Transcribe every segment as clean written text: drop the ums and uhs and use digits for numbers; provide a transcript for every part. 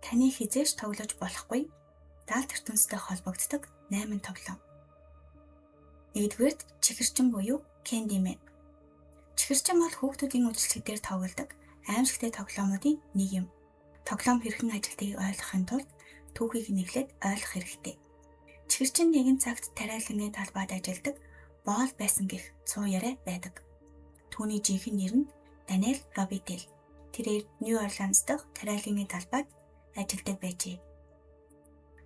Таны хэзээ ч тоглож болохгүй далд ертөнцтэй холбогддог 8 тоглоом. Нэгдүгээрт чихэрчин буюу Candyman. Чихэрчин бол хүүхдүүдийн үйлчлэг дээр тоглодог аимшигтай тоглоомуудын нэг юм. Тоглоом хэрхэн ажилладгийг ойлгохын тулд түүхийг нэглээд ойлгох хэрэгтэй. Чихэрчин нэгэн цагт тариалангийн талбайд ажилладаг боол байсан гэх цуу яриа байдаг. Түүний жинхэнэ нэр нь Даниэл Робидел. Тэрээр Нью Орлеанс дахь тариалангийн талбайд ажилладаг байжээ.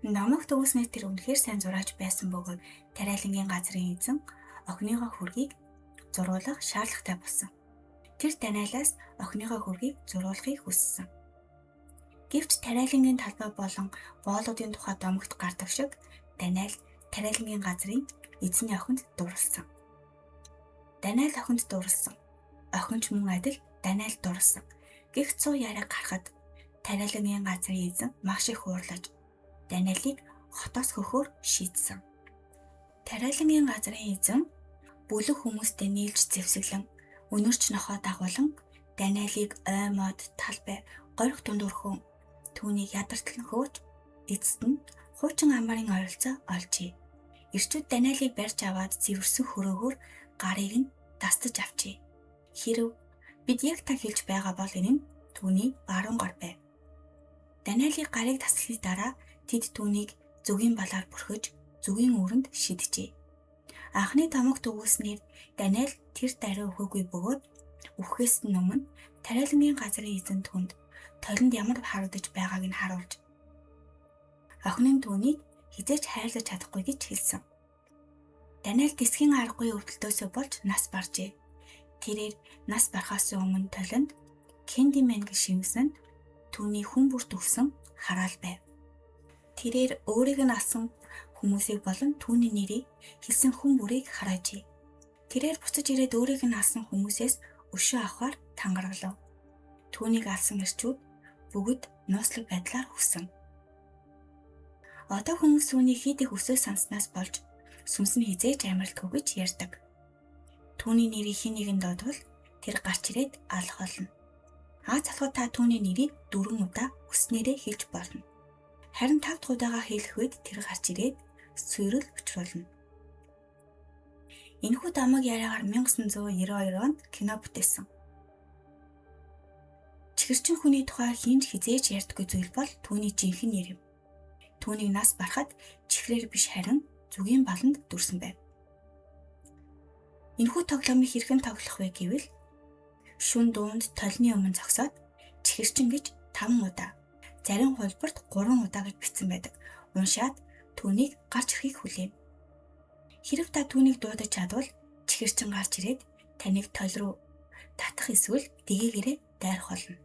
Номог төгснөөр тэр үнэхээр сайн зураач байсан бөгөөд тариалангийн газрын эзэн охиныгоо хөргийг зуруулах шаардлагатай болсон. Тэр Даниэлаас охиныгоо хөргийг зуруулахыг хүссэн. Гэвч тариалангийн талбай болон боолуудын тухай домогт гардаг шиг Даниэл тариалангийн газрын эзний охинд дурлсан. Даниэл охинд дурлсан. Охин ч мөн адил Даниэл дурлсан. Гэх цуу яриа гарахад тариалангийн газрын эзэн маш их уурлаж Даниэлийг хотоос хөхөөр шийдсэн. Тариалангийн газрын эзэн бүлэг хүмүүстэй нийлж зэвсэглэн өнөрч нохоо дагуулan Даниэлийг ой мод талбай горих дунд өрхөн түүнийг ядартал нь хөөж эцэст нь хуучин амарын ойролцоо олжээ. Ирчүүд Даниэлийг барьж аваад зэвэрсэн хөрөөгөөр гарыг нь дастаж авчээ. Хэрв бид яг та хэлж байгаа бол энэ нь түүний баруун гар байв. Даниэлийг гарыг таслахын дараа тэд түүнийг зүгийн балаар бүрхэж зүгийн үүрэнд шиджээ. Анхны томог төгөөснээр Даниэл тэр даруй өгөөгүй бөгөөд үхэхээс нь өмнө тариалангийн газрын эзэн түнд толинд ямар харагдаж байгааг нь харуулж охин нь түүнийг хэзээ ч хайрлаж чадахгүй гэж хэлсэн. Даниэл тэсгийн аргагүй өвдөлтөөсөө болж нас баржээ. Тэрээр нас барахаас өмнө толинд Candyman гэж шимсэн түүний хүн бүрт өгсөн хараал байв. Тэрээр өөрийг нь алсан хүмүүсийг болон түүний нэрийг хэлсэн хүн бүрийг хараажээ. Тэрээр буцаж ирээд өөрийг нь алсан хүмүүсээс өшөө авахар тангаргалав. Түүнийг алсан эрчүүд бүгд нууцлаг байдлаар хүсэн. Одоо хүмүүс үүнийг хэд их өсөө санснаас болж сүнс нь хэзээ ч амралтгүй гэж ярьдаг. Түүний нэрийг хэн нэгэн дуудвал тэр гарч ирээд алах болно. Аз алхад та түүний нэрийг 4 удаа хүснээрээ хэлж болно. Харин 5 дахь удаага хэлэх үед тэр гарч ирээд сүйрэл учруулна. Энэхүү домог яриагаар 1992 онд кино бүтээсэн. Чихэрчин хүний тухай хэн ч хэзээ ч ярьдаггүй зүйл бол түүний жинхэнэ нэр юм. Түүнийг нас барахад чихрээр биш харин зүгийн баланд дүрсэн байв. Энэхүү тоглоомыг хэрхэн тоглох вэ гэвэл шүн дуунд толны өмнө зогсоод чихэрчин гэж 5 удаа, зарим хувилбарт 3 удаа гэж бичсэн байдаг. Уншаад түүнийг гарч ирэхийг хүлээн. Хэрв та түүнийг дуудаж чадвал чихэрчин гарч ирээд таныг тол руу татах эсвэл дэгээгээрээ дайрах болно.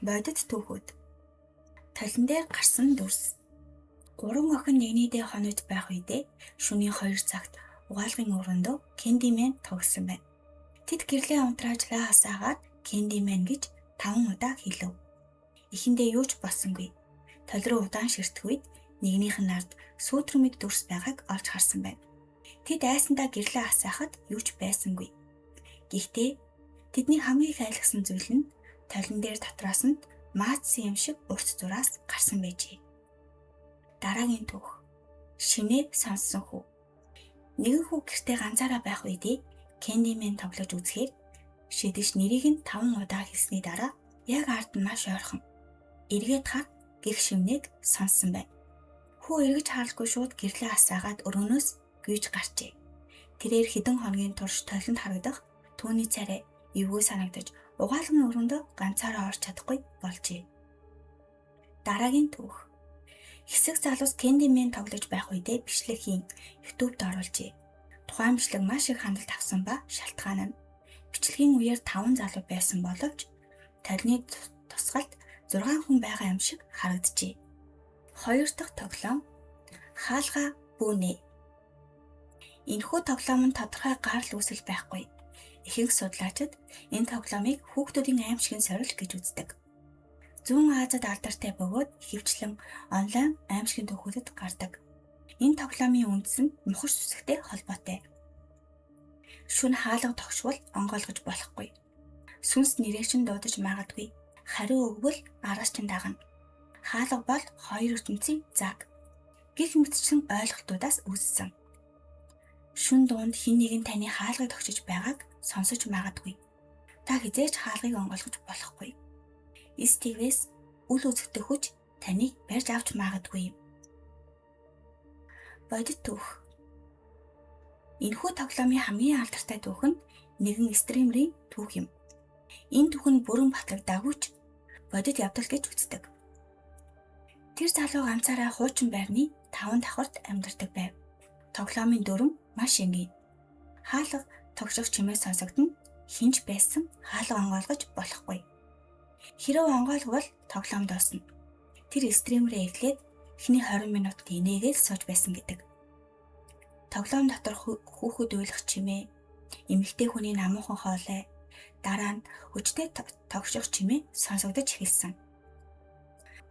Бодит түүхүүд. Толон дээр гарсан дүрс. 3 охин нэгнийдээ хонож байх үедээ шөнийн 2 цагт угаалгын өрөөндөө Candyman тоглосон байна. Тэд гэрлээ унтрааж лаа хасаагаад Candyman гэж 5 удаа хэлв. Эхэндээ юу ч болсонгүй. Тол руу удаан ширтэх үед нэгнийх нь ард сүүтрэн мэд дүрс байгааг олж харсан байна. Тэд айсандаа гэрлээ асаахад юу ч байсангүй. Гэхдээ тэдний хамгийн их айлгсан зүйл нь толон дээр дотроос нь маацсан юм шиг урт зураас гарсан байжээ. Дараагийн түүх. Шимээ сонссон хүү. Нэгэн хүү гэртээ ганцаараа байх үедээ Candyman тоглож үзэхээр шидэж нэрийг нь 5 удаа хэлсний дараа яг ард нь маш ойрхон эргээд хар гэх шимнийг сонссон байна. Хүү эргэж харалгүй шууд гэрлээ асаагаад өрөөнөөс гүйж гарчээ. Тэрээр хэдэн хоногийн турш толинд харагдах түүний царай эвгүй санагдаж угаалгын өрөөндөө ганцаараа орч чадахгүй болжээ. Дараагийн түүх. Хэсэг залуус Candyman тоглож байх үедээ бичлэг хийн YouTube-д оруулжээ. Тухайн бичлэг маш их хандлт авсан ба шалтгаан нь бичлэгийн үеэр 5 залуу байсан боловч толны тусгалд 6 хүн байгаа юм шиг харагджээ. Хоёр дахь тоглоом хаалга бүүнэ. Энэхүү тоглоом нь тодорхой гарал үүсэл байхгүй. Ихэнх судлаачид энэ тоглоомыг хүүхдүүдийн аимшигын сорил гэж үздэг. Зүүн Азид алдартай бөгөөд ихэвчлэн онлайн аимшигын түүхүүдэд гардаг. Энэ тоглоомын үндэс нь мухар сүсэгтэй холбоотой. Шүн хаалга тогшвол онгойлгож болохгүй. Сүнс нэрээ чинь дуудаж магадгүй. Хариу өгвөл араас чинь дагна. Хаалга бол хоёр ертөнцийн заг гэх мэтчлэн ойлголтуудаас үүссэн. Шүн дунд хэн нэгэн таны хаалгыг тогшиж байгааг сонсож магадгүй. Та хэзээ ч хаалгыг онгойлгож болохгүй. Эс твээс үл үзэгдэх хүч таныг барьж авч магадгүй юм. Бодит түүх. Энэхүү тоглоомын хамгийн алдартай түүх нь нэгэн стримерийн түүх юм. Энэ түүх нь бүрэн батлагдаагүй ч бодит явдал гэж үздэг. Тэр залуу ганцаараа хуучин байрны 5 давхарт амьдардаг байв. Тоглоомын дүрэм маш энгийн. Хаалга тогших чимээ сонсогдоно. Хэн ч байсан хаалга онгойлгож болохгүй. Хэрэв онгойлгвол тоглоом дуусна. Тэр стримерээ эхлээд эхний 20 минут инээгээл сууж байсан гэдэг. Тоглоом дотор хүүхэд уйлах чимээ, эмэгтэй хүний намуухан хоолой, дараа нь хүчтэй тогших чимээ сонсогдож эхэлсэн.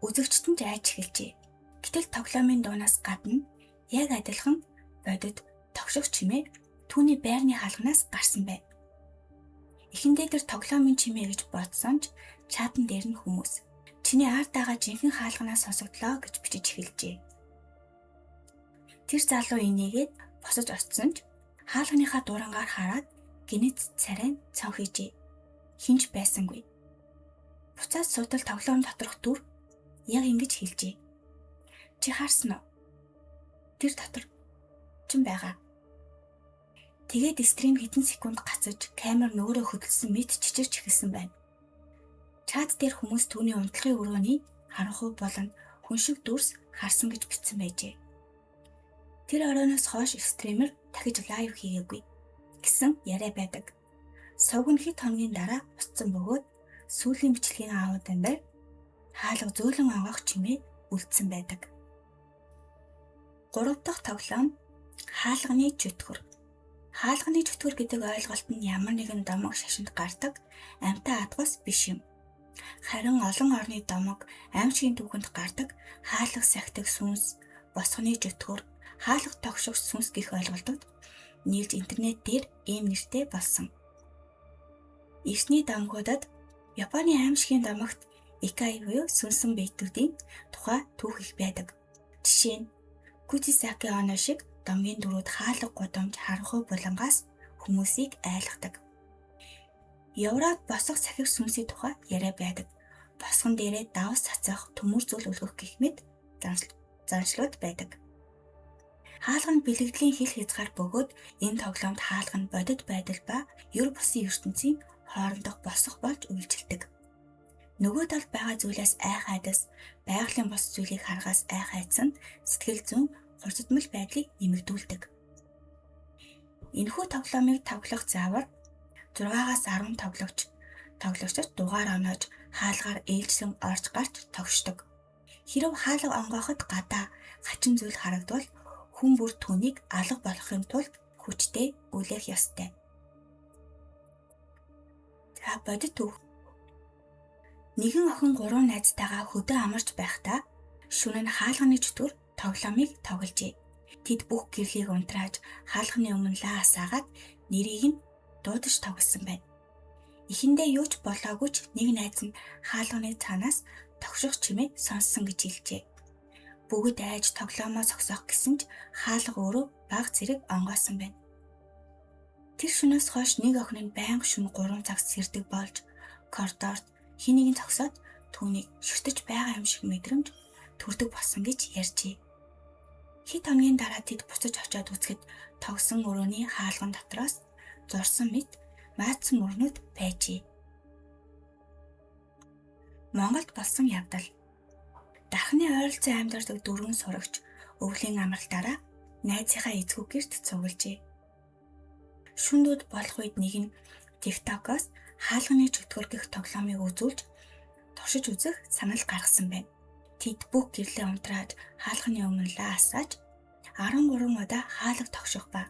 Үзэгчид нь ч айж эхэлжээ. Гэтэл тоглоомын дуунаас гадна яг адилхан бодит тогших чимээ түүний байрны хаалганаас гарсан байв. Эхэндээ тэр тоглоомын чимээ гэж бодсон ч чатан дээр нь хүмүүс чиний ард байгаа жинхэнэ хаалганаас сонсогдлоо гэж бичиж эхэлжээ. Тэр залуу инээгээд босож очсон ч хаалганыхаа дурангаар хараад гинэт царай цонхийжээ. Хэн ч байсангүй. Буцаад суудал тоглоом доторх дүр яг ингэж хэлжээ. Чи харсан уу? Тэр дотор чин байгаа. Тэгээд стрим хэдэн секунд гацаж камер нөгөөрөө хөдөлсөн мэт чичирч эхэлсэн байна. Чат дээр хүмүүс түүний унтлагын өрөөний харанхуй болон хүн шиг дүрс харсан гэж бичсэн байжээ. Тэр оройноос хойш стример дахиж live хийгээгүй гэсэн яриа байдаг. Сувг нь хэд хоногийн дараа устсан бөгөөд сүүлийн бичлэгийн ааудан байр хаалга зөөлөн онгойх чимээ үлдсэн байдаг. 3 дахь тоглоом хаалганы чөтгөр. Хаалганы чөтгөр гэдэг ойлголт нь ямар нэгэн домог шашинд гардаг амьтан адгуус биш юм. Харин олон орны домог аимшигын түүхэнд гардаг хаалга сахидаг сүнс, босгоны чөтгөр, хаалга тогших сүнс гэх ойлголтод нийлж интернет дээр ийм нэртэй болсон. Эртний домгуудад Японы аимшигын домогт Икай буюу сүнсэн биетүүдийн тухай түүх их байдаг. Жишээ нь Кутисаки Оно шиг домгийн дүрүүд хаалга гудамж харанхуй булангаас хүмүүсийг айлгадаг. Еврод босго сахих сүнсийн тухай яриа байдаг. Босгон дээрээ давс цацах, төмөр зүйл өлгөх гэх мэт заншлууд байдаг. Хаалга нь бэлгэдлийн хил хязгаар бөгөөд энэ тоглоомд хаалга нь бодит байдал ба ер бусын ертөнцийн хоорондох босго болж үйлчилдэг. Нөгөө талд байгаа зүйлээс айх айдас, байгалийн бус зүйлийг харахаас айх айдас нь сэтгэл зүйн хурцдмал байдлыг нэмэгдүүлдэг. Энэхүү тоглоомыг тоглох заавар 6-аас 10 тоглогчид дугаар оноож хаалгаар ээлжлэн орж гарч тогшдог. Хэрэв хаалга онгойход гадаа хачин зүйл харагдвал хүн бүр түүнийг алга болгохын тулд хүчтэй үлээх ёстой. За бодит түүх. Нэгэн охин 3 найзтайгаа хөдөө амарч байхдаа шөнө нь хаалганы чөтгөр тоглоомыг тогложээ. Тэд бүх гэрлийг унтрааж хаалганы өмнө лаа асаагаад нэрийг нь дуудаж тоглосон байна. Эхэндээ юу ч болоогүй ч нэг найз нь хаалганы цаанаас тогших чимээ сонссон гэж хэлжээ. Бүгд айж тоглоомоо зогсоох гэсэн ч хаалга өөрөө баг зэрэг онгойсон байна. Тэр шөнөөс хойш нэг охин нь байнга шөнө 3 цаг сэрдэг болж коридорт хэн нэгэн зогсоод түүнийг ширтэж байгаа юм шиг мэдрэмж төрдөг болсон гэж ярьжээ. Хэд хоногийн дараа тэд буцаж очиод үзэхэд тогсон өрөөний хаалган дотроос зурсан мэт маацсан мөрнүүд байжээ. Монголд болсон явдал. Дархны ойролцоо амьдардаг дөрвөн сурагч өвлийн амралтаараа найзынхаа эзгүй гэрт цуглажээ. Шүндүүд болох үед нэг нь TikTok-оос хаалганы чөтгөр гэх тоглоомыг үзүүлж туршиж үзэх санал гаргасан байна. Тэд бүх гэрлээ унтрааж хаалганы өмнө лаа асааж 13 удаа хаалга тогших ба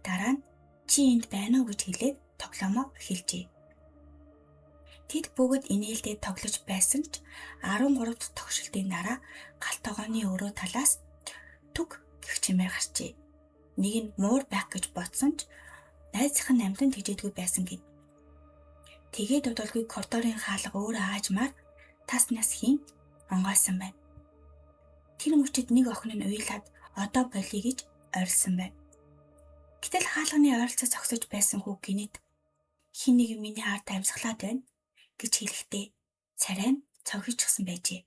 дараа нь чи энд байна уу гэж хэлээд тоглоомоо эхэлжээ. Тэд бүгд инээлдээ тоглож байсан ч 13 дахь тогшилтын дараа гал тогооны өрөө талаас түг гэх чимээ гарчээ. Нэг нь муур байх гэж бодсон ч найзынх нь амьтан тэжээдгүй байсан гэв. Тэгээд удалгүй коридорын хаалга өөрөө аажмаар тас нас хийн онгойсон байна. Тэр мөчид нэг охин нь уйлаад одоо болиё гэж ойрлсон байна. Гэтэл хаалганы ойролцоо зогсож байсан хүү гинэт хин нэг миний ард амьсгалаад байна гэж хэлэхдээ царай нь цогхижчихсан байжээ.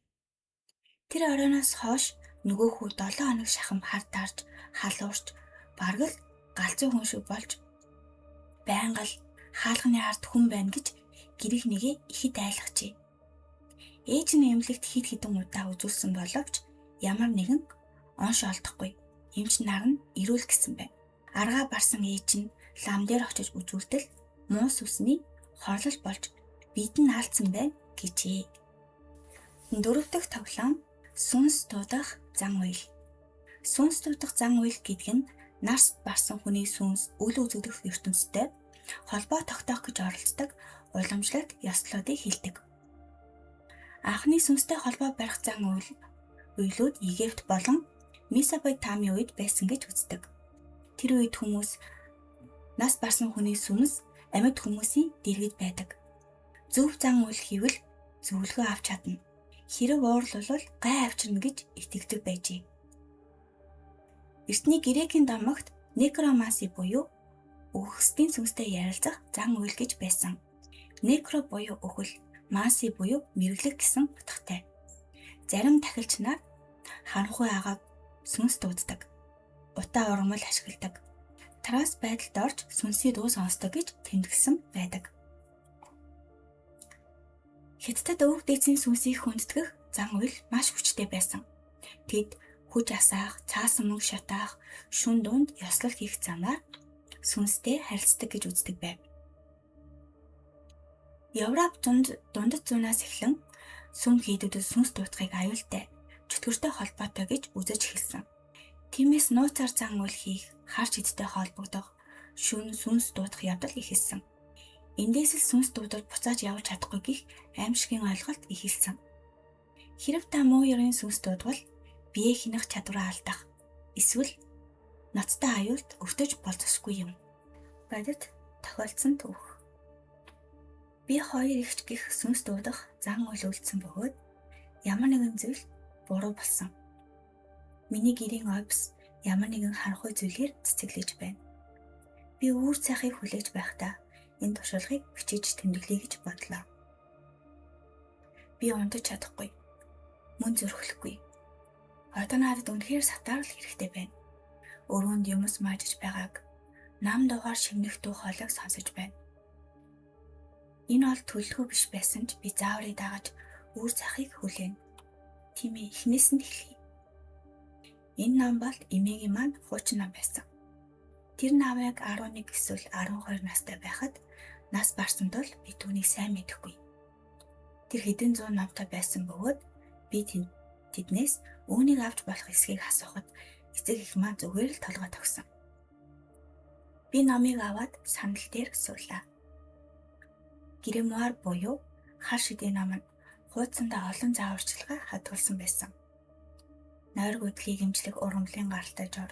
Тэр оройноос хойш нөгөө хүү 7 хоног шахам хар дарж, халуурч, бараг л галзуу хүн шиг болж байнга л хаалганы ард хүн байна гэж гэрих нэгэ ихэд айлгажээ. Ээж нь эмнэлэгт хэд хэдэн удаа үзүүлсэн боловч ямар нэгэн онш олдохгүй. Эмч нар нь эрүүл гэсэн байна. Аргаа барсан ээж нь лам дээр очиж үзүүлтэл муу сүсний хорлол болж бид нь алдсан байна гэжээ. Дөрөв дэх тоглоом сүнс дуудах зан үйл. Сүнс дуудах зан үйл гэдэг нь нарс барсан хүний сүнс үл үзэгдэх ертөнцтэй холбоо тогтоох гэж оролддог уламжлалт ёслолуудыг хэлдэг. Анхны сүнстэй холбоо барих зан үйлүүд Египт болон Месопотамийн үед байсан гэж үздэг. Тэр үед хүмүүс нас барсан хүний сүнс амьд хүмүүсийн дэргэд байдаг. Зөв зан үйл хийвэл зөвлөгөө авч чадна. Хэрэв уурлуул гай авчирна гэж итгэдэг байжээ. Эртний Грекийн домогт некроманси буюу үхсдийн сүнстэй ярилцах зан үйл гэж байсан. Некро буюу үхэл, манси буюу мэргэжлэх гэсэн утгатай. Зарим тахилч нар харанхуй агааг сүнс дууддаг. Утаа ургамал ашигладаг. Транс байдалд орж сүнсийн дуу сонсдог гэж тэмдэглэсэн байдаг. Хятадд өвөг дээдсийн сүнсийг хүндэтгэх зан үйл маш хүчтэй байсан. Тэд хүч асаах, цаасан мөнгө шатаах, шүн дунд ёслол хийх замаар сүнстэй харилцдаг гэж үздэг байв. Европ дундад зуунаас эхлэн сүм хийдүүдэд сүнс дуудахыг аюултай, чөтгөртэй холбоотой гэж үзэж эхэлсэн. Тиймээс нууцаар зан үйл хийх, хар шидтэй холбогдох, шүн сүнс дуудах явдал эхэлсэн. Эндээс л сүнс дуудвал буцааж явж чадахгүй гэх аимшигын ойлголт эхэлсэн. Хэрэв та муу ерийн сүнс дуудвал бие хянах чадвараа алдах, эсвэл ноцтой аюулд өвтөж болзошгүй юм. Бодит тохиолдсон түүх. Би хоёр эгч гих сүнс дуудах зан үйл үйлдсэн бөгөөд ямар нэгэн зүйл буруу болсон. Миний гэрийн офис ямар нэгэн харанхуй зүйлээр цэцэглэж байна. Би үүр цайхыг хүлээж байхдаа энэ туршлагыг бичиж тэмдэглэе гэж бодлоо. Би унтаж чадахгүй. Мөн зөрхлөхгүй. Одоо надад үнэхээр сатаарл хэрэгтэй байна. Өрөөнд юмс маажиж байгааг, нам дугаар шивнэх дуу хоолойг сонсож байна. Энэ бол төлөвлөгөө биш байсан ч би зааврыг дагаж үүр цахыг хүлээнэ. Тийм ээ, эхнээс нь эхлэе. Энэ нам бол эмээгийн маань хуучин нам байсан. Тэр намайг 11 эсвэл 12 настай байхад нас барсан тул би түүнийг сайн мэдэхгүй. Тэр хэдэн зуун номтой байсан бөгөөд би тэднээс үүнийг авч болох эсхийг асуухад эцэг их маань зүгээр л толгой тогсон. Би номыг аваад сандал дээр суулаа. Гримуар буюу хар шидийн ном нь хуудсандаа олон зааварчилгаа хадгалсан байсан. Нойр гүдлийг эмчлэх ургамлын гаралтай жор,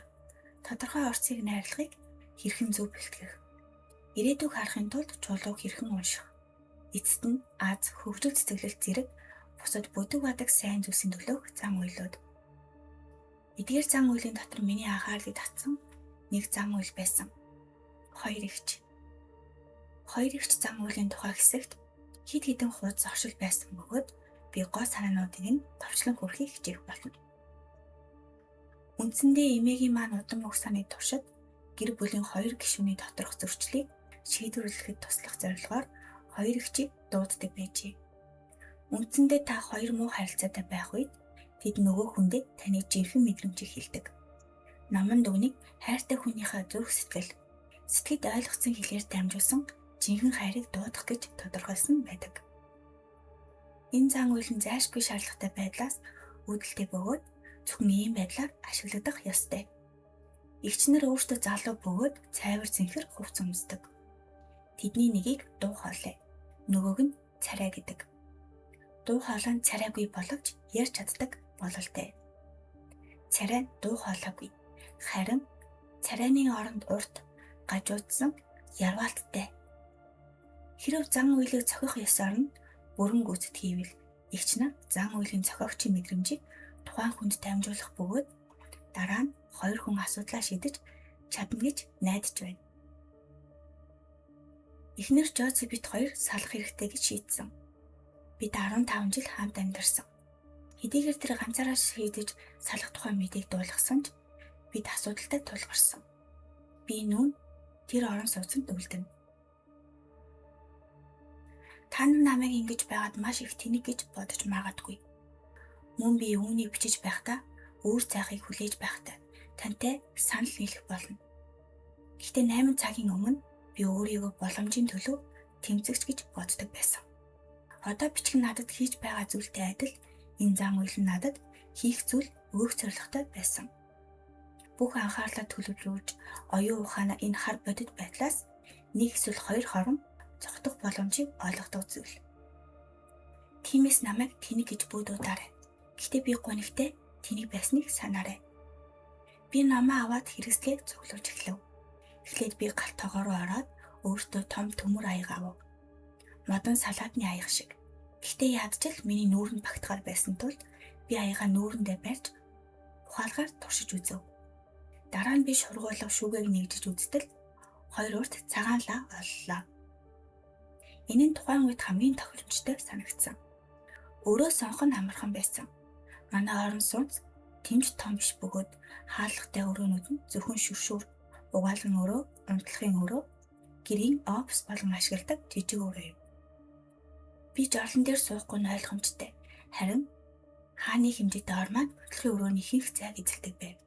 тодорхой орцыг найрлахыг хэрхэн зөв бэлтгэх, ирээдүйг харахын тулд чулууг хэрхэн унших, эцэст нь аз, хөгжил цэцэглэлт зэрэг бусад бүдэг бадаг сайн зүйлсийн төлөөх зан үйлүүд. Эдгээр зан үйлийн дотор миний анхаарлыг татсан нэг зан үйл байсан. Хоёр эгч. Хоёр эгч зан үйлийн тухай хэсэгт хэд хэдэн хуудас оршил байсан бөгөөд би гол санаануудыг нь товчлон хүргэхийг хичээх болно. Үндсэндээ эмээгийн маань удам хугацааны туршид гэр бүлийн хоёр гишүүний доторх зөрчлийг шийдвэрлэхэд туслах зорилгоор хоёр эгчийг дууддаг байжээ. Үндсэндээ та хоёр муу харилцаатай байх үед тэд нөгөө хүндээ таны жинхэнэ мэдрэмжийг хэлдэг. Номонд үүнийг хайртай хүнийхээ зүрх сэтгэл, сэтгэлд ойлгоцсон хэлээр дамжуулсан жинхэнэ хайрыг дуудах гэж тодорхойлсон байдаг. Энэ зан үйл нь зайлшгүй шаардлагатай байдлаас үүдэлтэй бөгөөд зөвхөн ийм байдлаар ашиглагдах ёстой. Эгч нар өөрсдөө залуу бөгөөд цайвар зэнхэр хувц өмсдөг. Тэдний нэгийг дуу хоолой, нөгөөг нь царай гэдэг. Дуу хоолой нь царайгүй боловч ярьж чаддаг бололтой. Царай дуу хоолойгүй. Харин царайны оронд урт гажуудсан ярваалттай. Хэрэв зан үйлийг цохих ёсоор нь бүрэн гүйцэтгийвэл эгч нар зан үйлийн зохиогчийн мэдрэмжийг тухайн хүнд дамжуулах бөгөөд дараа нь хоёр хүн асуудлаа шийдэж чадна гэж найдаж байна. Эхнэр Жози бид хоёр салах хэрэгтэй гэж шийдсэн. Бид 15 жил хамт амьдарсан. Хэдийгээр тэр ганцаараа шийдэж салах тухай мэдээг дуулгасан ч бид асуудалтай тулгарсан. Би нүүн тэр орон сууцнд үлдэнэ. Та нар намайг ингэж байгаад маш их тэнэг гэж бодож магадгүй. Мөн би үүнийг бичиж байхдаа өөр цайхыг хүлээж байхдаа тантай санал нийлэх болно. Гэхдээ 8 цагийн өмнө би өөрийгөө боломжийн төлөө тэмцэгч гэж боддог байсан. Одоо бичих нь надад хийж байгаа зүйлтэй адил энэ зан үйл нь надад хийх зүйл өгөх зорилготой байсан. Бүх анхаарлаа төлөвлөж оюун ухаанаа энэ хар бодит байдлаас нэг эсвэл хоёр хором зогтох боломжийг олгодог зүйл. Тиймээс намайг тэнэг гэж буудуудаарай. Гэхдээ би гунигтай тэнэг байсныг санаарай. Би номоо аваад хэрэгслээ цуглуулж эхлэв. Эхлээд би галт тогоо руу ороод өөртөө том төмөр аяга авав. Модон салаадны аяга шиг. Гэхдээ ядчил миний нүүрэнд багтахаар байсан тул би аягаа нүүрэндээ барьж ухаалгаар туршиж үзэв. Дараа нь би шургуулга шүүгээг нэгжиж үзтэл хоёр урт цагаан лаа оллоо. Энэ нь тухайн үед хамгийн тохиромжтой санагдсан. Өрөө сонгох нь амархан байсан. Манай орон сууц тэмч том биш бөгөөд хаалгатай өрөөнүүд нь зөвхөн шүршүр, угаалгын өрөө, унтлахын өрөө, гэрийн офис болон ашигладаг жижиг өрөө юм. Би жорлон дээр суухгүй нь ойлгомжтой. Харин хааны хэмжээтэй ор маань унтлахын өрөөний ихэнх зайг эзэлдэг байв.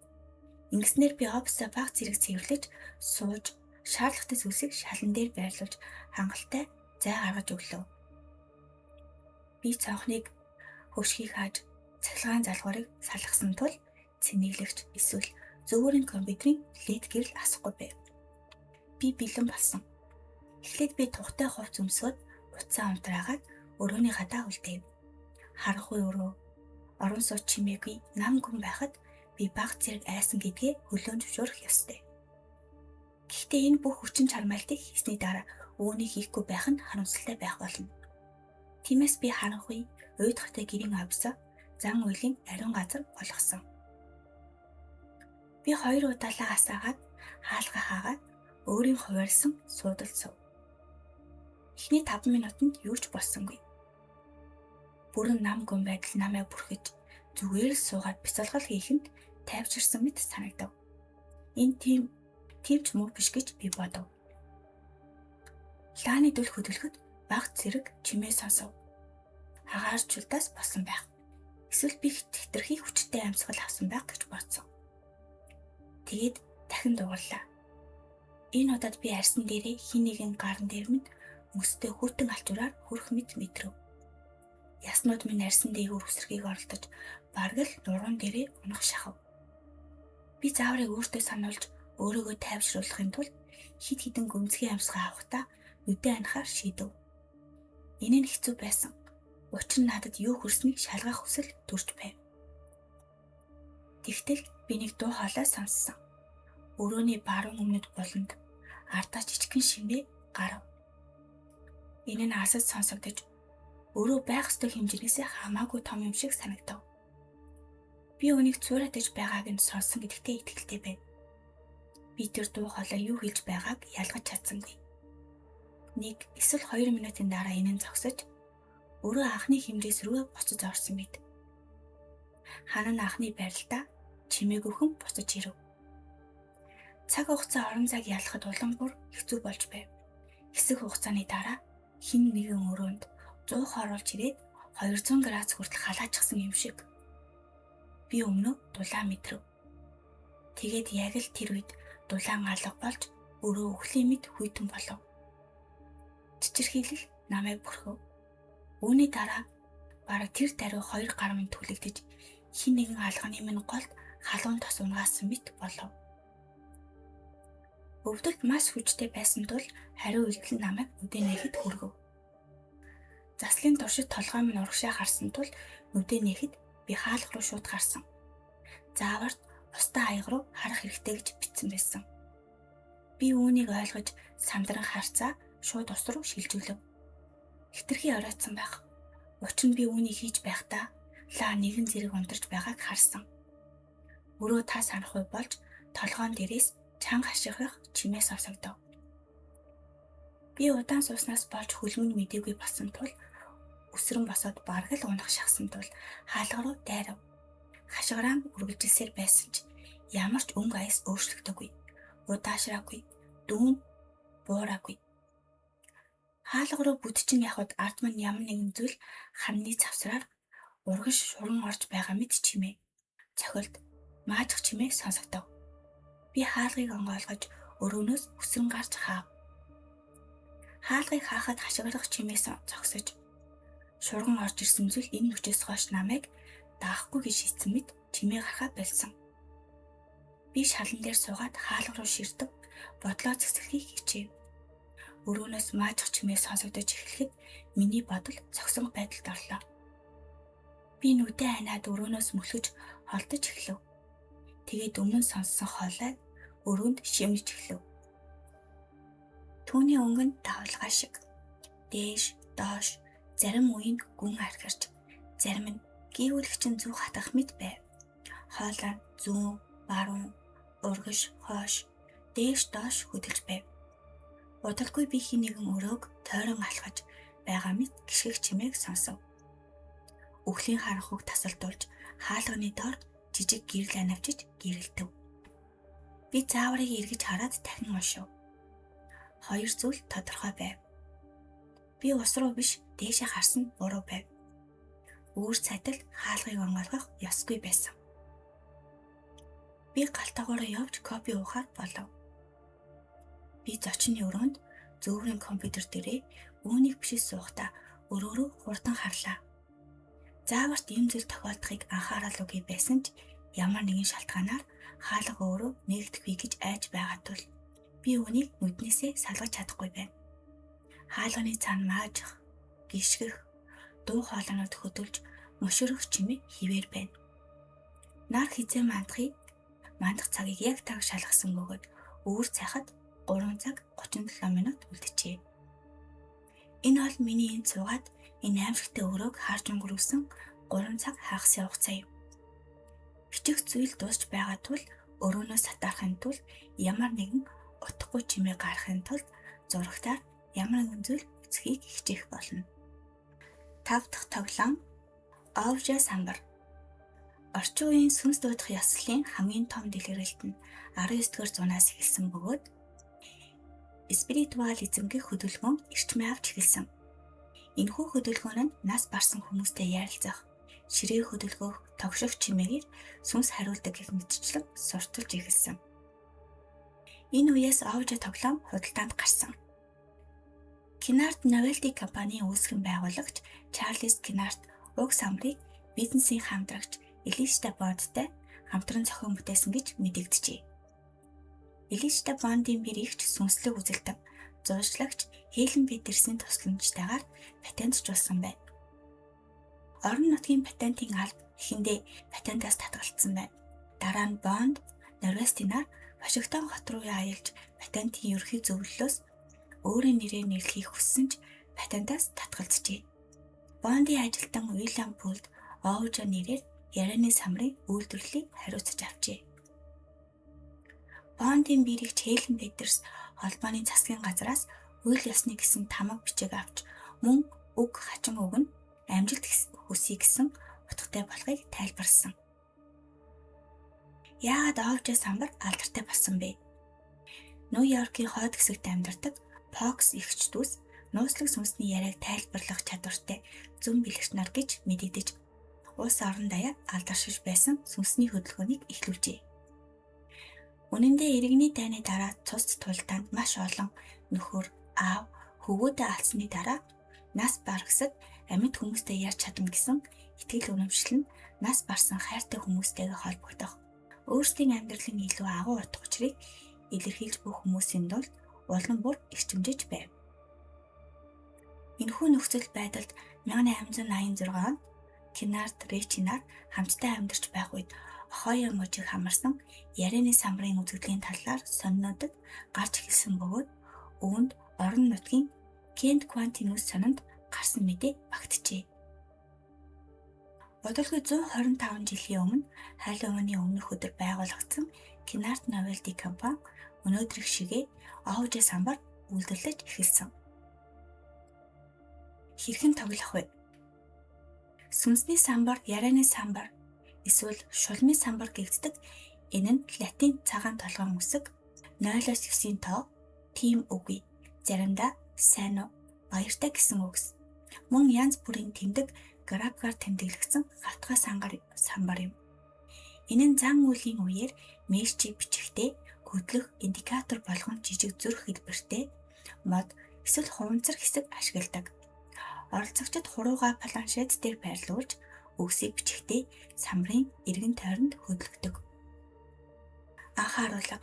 Ингэснээр би офисоо бага зэрэг цэвэрлэж сууж шаардлагатай зүйлсийг шалан дээр байрлуулж хангалттай зай гаргаж өглөө. Би цонхныг хөшгийг хааж цахилгаан залгуурыг салгасан тул цэнэглэгч эсвэл зөөвөрийн компьютерийн лед гэрэл асахгүй байв. Би бэлэн болсон. Эхлээд би тухтай хувц өмсөөд утсаа унтраагаад өрөөний гадаа үлдээв. Харанхуй өрөө орон сууц чимээгүй нам гүн байхад би баг зэрэг айсан гэдгээ хүлээн зөвшөөрөх ёстой. Гэхдээ энэ бүх хүчин чармайлтыг хийсний дараа үүнийг хийхгүй байх нь харамсалтай байх болно. Тиймээс би харанхуй уйдгартай гэрийн овсоо зан үйлийн ариун газар болгосон. Би хоёр удаалаа асаагаад хаалга хаагаад өөрийн хуваарьсан суудалд сув. Эхний 5 минутанд юу ч болсонгүй. Бүрэн нам гүн байдал намайг бүрхэж зүгээр л суугаад бяцалгал хийх нь тайвширсан мэт санагдав. Энэ тийм ч муу биш гэж би бодов. Лааны дүл хөдөлгөхөд баг зэрэг чимээ сонсов. Агаарчулдаас болсон байх. Эсвэл би хэтэрхий хүчтэй амьсгал авсан байх гэж бодсон. Тэгээд дахин дуугарлаа. Энэ удаад би арьсан дээрээ хин нэгэн гаран дээр минь мөстэй хүйтэн алчуураар хөрөх мэт мэдрэв. Яснууд минь арьсан дээгүүр үсрэхийг оролдож бараг л нуруунд дээрээ унах шахав. Би зааврыг өөртөө сануулж өөрийгөө тайвшруулахын тулд хид хідэн гүнзгий амьсгаа авахдаа нүдээ анихаар шийдэв. Энэ нь хэцүү байсан. Учир нь надад юу хөрснийг шалгах хүсэл төрж байв. Тэгтэл би нэг дуу хоолой сонссон. Өрөөний баруун өмнөд буланд ардаа жижигхэн шимээ гарав. Энэ нь асад сонсогдож өрөө байх ёстой хэмжээнээс хамаагүй том юм шиг санагдав. Би үүнийг цууратаж байгааг нь сонссон гэдэгтээ итгэлтэй байв. Би тэр дуу хоолой юу хэлж байгааг ялгаж чадсангүй. 1 эсвэл 2 минутын дараа энэ нь зогсож өрөө анхны хэмжээс рүү буцаж орсон мэт. Хана нь анхны байралтаа чимээгүйхэн буцаж ирэв. Цаг хугацаа орон зайг ялахад улам бүр хэцүү болж байв. Хэсэг хугацааны дараа хэн нэгэн өрөөнд 100 хоруулж ирээд 200 градус хүртэл халаачихсан юм шиг. Би өмнөө дулаан мэдрэв. Тэгээд яг л тэр үед дулаан алга болж өрөө үхлийн мэд хүйтэн болов. Чичирхийлэл намайг бүрхэв. Үүний дараа бараг тэр даруй хоёр гар минь түлэгдэж хэн нэгэн алганы минь голд халуун тос унгаасан мэт болов. Өвдөлт маш хүчтэй байсан тул хариу үйлдэл намайг нүдээ нээхэд хүргэв. Заслын туршид толгой минь урагшаа харсан тул нүдээ нээхэд би хаалга руу шууд гарсан. Зааварт устай аяга руу харах хэрэгтэй гэж бичсэн байсан. Би үүнийг ойлгож сандран харцаа шууд ус руу шилжүүлэв. Хитрхи оройтсан байх. Учир нь би үүнийг хийж байхдаа Лаа нэгэн зэрэг унтарч байгааг харсан. Өрөө та санахгүй болж толгоон дээрээс чанга хашгирах чимээ сонсогдов. Би удаан сууснаас болж хөлмөн мэдээгүй болсон тул үсрэн босоод бараг л унах шахсан тул хаалга руу дайрав. Хашгираан үргэлжилсээр байсан ч ямар ч өнгө аяс өөрчлөгдөөгүй. Удаашраагүй, дүүн буураагүй. Хаалга руу бүдчин явхад ард мань ямар нэгэн зүйл ханны завсраар урагш шуран орж байгаа мэт чимээ. Цохилт, маажих чимээ сонсогдов. Би хаалгыг онгойлгож өрөөнөөс үсрэн гарч хаав. Хаалгыг хаахад хашгирах чимээс зогсож шурган орж ирсэн зүйл энэ мөчөөс хойш намайг даахгүй гэж шийдсэн мэт чимээ гарахаа болсон. Би шалан дээр суугаад хаалга руу ширтв, бодлоо зэвсгэхийг хичээв. Өрөөнөөс маажих чимээ сонсогдож эхлэхэд миний бодол цогсон байдалд орлоо. Би нүдээ аниад өрөөнөөс мөлхөж холдож эхлэв. Тэгээд өмнө сонссон хоолой өрөөнд шимнэж эхлэв. Түүний өнгө нь давлгаа шиг. Дээш, доош, зарим үеийн гүн архирч, зарим нь гийгүүлэгчин зүү хатах мэт байв. Хоолой зүүн, баруун, урагш, хойш, дээш, доош хөдөлж байв. Удалгүй би хэн нэгэн өрөөг тойрон алхаж байгаа мэт гишгэх чимээг сонсов. Үхлийн харанхуйг тасалдуулж хаалганы доор жижиг гэрэл анивчиж гэрэлтэв. Би зааврыг эргэж хараад дахин уншив. Хоёр зүйл тодорхой байв. Би ус руу биш дээшээ харсан нь буруу байв. Үүр цайтал хаалгыг онгойлгох ёсгүй байсан. Би галтаагаараа явж кофе уухаар болов. Би зочны өрөөнд зөөврийн компьютер дээрээ үүнийг бишиж суухдаа өрөөрөө хурдан харлаа. Зааварт ийм зүйл тохиолдохыг анхааралгүй байсан ч ямар нэгэн шалтгаанаар хаалга өөрөө нээгдэхгүй гэж айж байгаа тул би үүнийг нүднээсээ салгаж чадахгүй байна. Хаалганы цаана маажих, гიშгэх, дуу хоолойнууд хөдөлж мөшөрөх чимээ хിവэр байна. Нар хизээ мандахыг мандах цагийг яг таг шалгасан бөгөөд үүр цайхад 3 цаг 37 минут үлджээ. Энэ бол миний энд суугаад энэ аимшигтай өрөөг харж өнгөрүүлсэн 3 цаг хагас хугацаа юм. Бичих зүйл дуусч байгаа тул өрөөнөөс сатаарахын тулд ямар нэгэн утгагүй чимээ гаргахын тулд зурагтаар ямар нэгэн зүйл үзэхийг хичээх болно. Тав дахь тоглоом Оужа самбар. Орчин үеийн сүнс дуудах ёслолын хамгийн том дэлгэрэлт нь 19-р зуунаас эхэлсэн бөгөөд спиритуализм гэх хөдөлгөөн эрчмээ авч эхэлсэн. Энэхүү хөдөлгөөн нь нас барсан хүмүүстэй ярилцах, ширээ хөдөлгөөх, тогших чимээгээр сүнс хариулдаг гэх мэтчлэн сурталж эхэлсэн. Энэ үеэс Оужа тоглоом худалдаанд гарсан. Кинарт Novelty компанийн үүсгэн байгуулагч Чарльз Кинарт уг самбарыг бизнесийн хамтрагч Элишта Бондтай хамтран зохион бүтээсэн гэж мэдэгджээ. Элишта Бондын бэр эгч сүнслэг үзэлтэн, зуучлагч Хелен Петерсийн тусламжтайгаар патентжуулсан байна. Орон нутгийн патентын алба эхэндээ патентаас татгалцсан байна. Дараа нь Бонд Норвестинаар Вашингтон хот руу аялж патентын ерөнхий зөвлөлөөс өөрийн нэрээр нэрлэхийг хүссэн ч патентаас татгалзжээ. Бондын ажилтан Уильям Пулд Оужа нэрээр ярианы самрын үйлдвэрлэлийг хариуцаж авчээ. Бондын бэрэгч Хелен Петерс холбооны засгийн газраас хууль ёсны гэсэн тамга бичиг авч мөн үг хачин үг нь амжилт хүсье гэсэн утгатай болохыг тайлбарласан. Яагаад Оужа самбар алдартай болсон бэ? Нью-Йоркийн хойд хэсэгт амьдардаг Фокс эгч дүүс нууцлаг сүнсний яриаг тайлбарлах чадвартай зөн бэлэгч нар гэж мэдэгдэж улс орон даяар алдаршиж байсан сүнсний хөдөлгөөнийг эхлүүлжээ. Үнэн дээр иргэний дайны дараа цус тултаанд маш олон нөхөр, аав, хөвгүүдээ алдсны дараа нас баргасад амьд хүмүүстэй ярьж чадна гэсэн итгэл үнэмшил нь нас барсан хайртай хүмүүстэйгээ холбогдох, өөрсдийн амьдралын илүү агуу утга учирыг илэрхийлж буй хүмүүсийн дунд улам бүр эрчимжиж байв. Энэхүү нөхцөл байдалд 1886 онд Кинарт Речинаар хамтдаа амьдарч байх үед Охойо мужийг хамарсан ярианы самбарын үзэгдлийн талаар сонинодод гарч эхэлсэн бөгөөд үүнд орон нутгийн Кент Квантинус сононд гарсан мэдээ багтжээ. Бодолгүй 125 жилийн өмнө Халлоуины өмнөх өдөр байгуулагдсан Kennard Novelty компани өнөөдрийнх шигээ Ouija самбар үйлдвэрлэж эхэлсэн. Хэрхэн тоглох вэ? Сүнсний самбар, ярианы самбар эсвэл шулмын самбар гэгддэг. Энэ нь латин цагаан толгойн үсэг, 0-оос 9-ийн тоо, тийм үгүй, заримдаа сайн уу, баяртай гэсэн үгс. Мөн янз бүрийн тэмдэг графикаар тэмдэглэгдсэн гавтгай самбар юм. Энэ нь зан үйлийн үеэр мессежийг бичихдээ хөдлөх индикатор болгон жижиг зүрх хэлбэртэй мод эсвэл хуванцар хэсэг ашигладаг. Оролцогчид хуруугаа планшет дээр байрлуулж үгсийг бичихдээ самбарын эргэн тойронд хөдөлгдөг. Анхааруулга.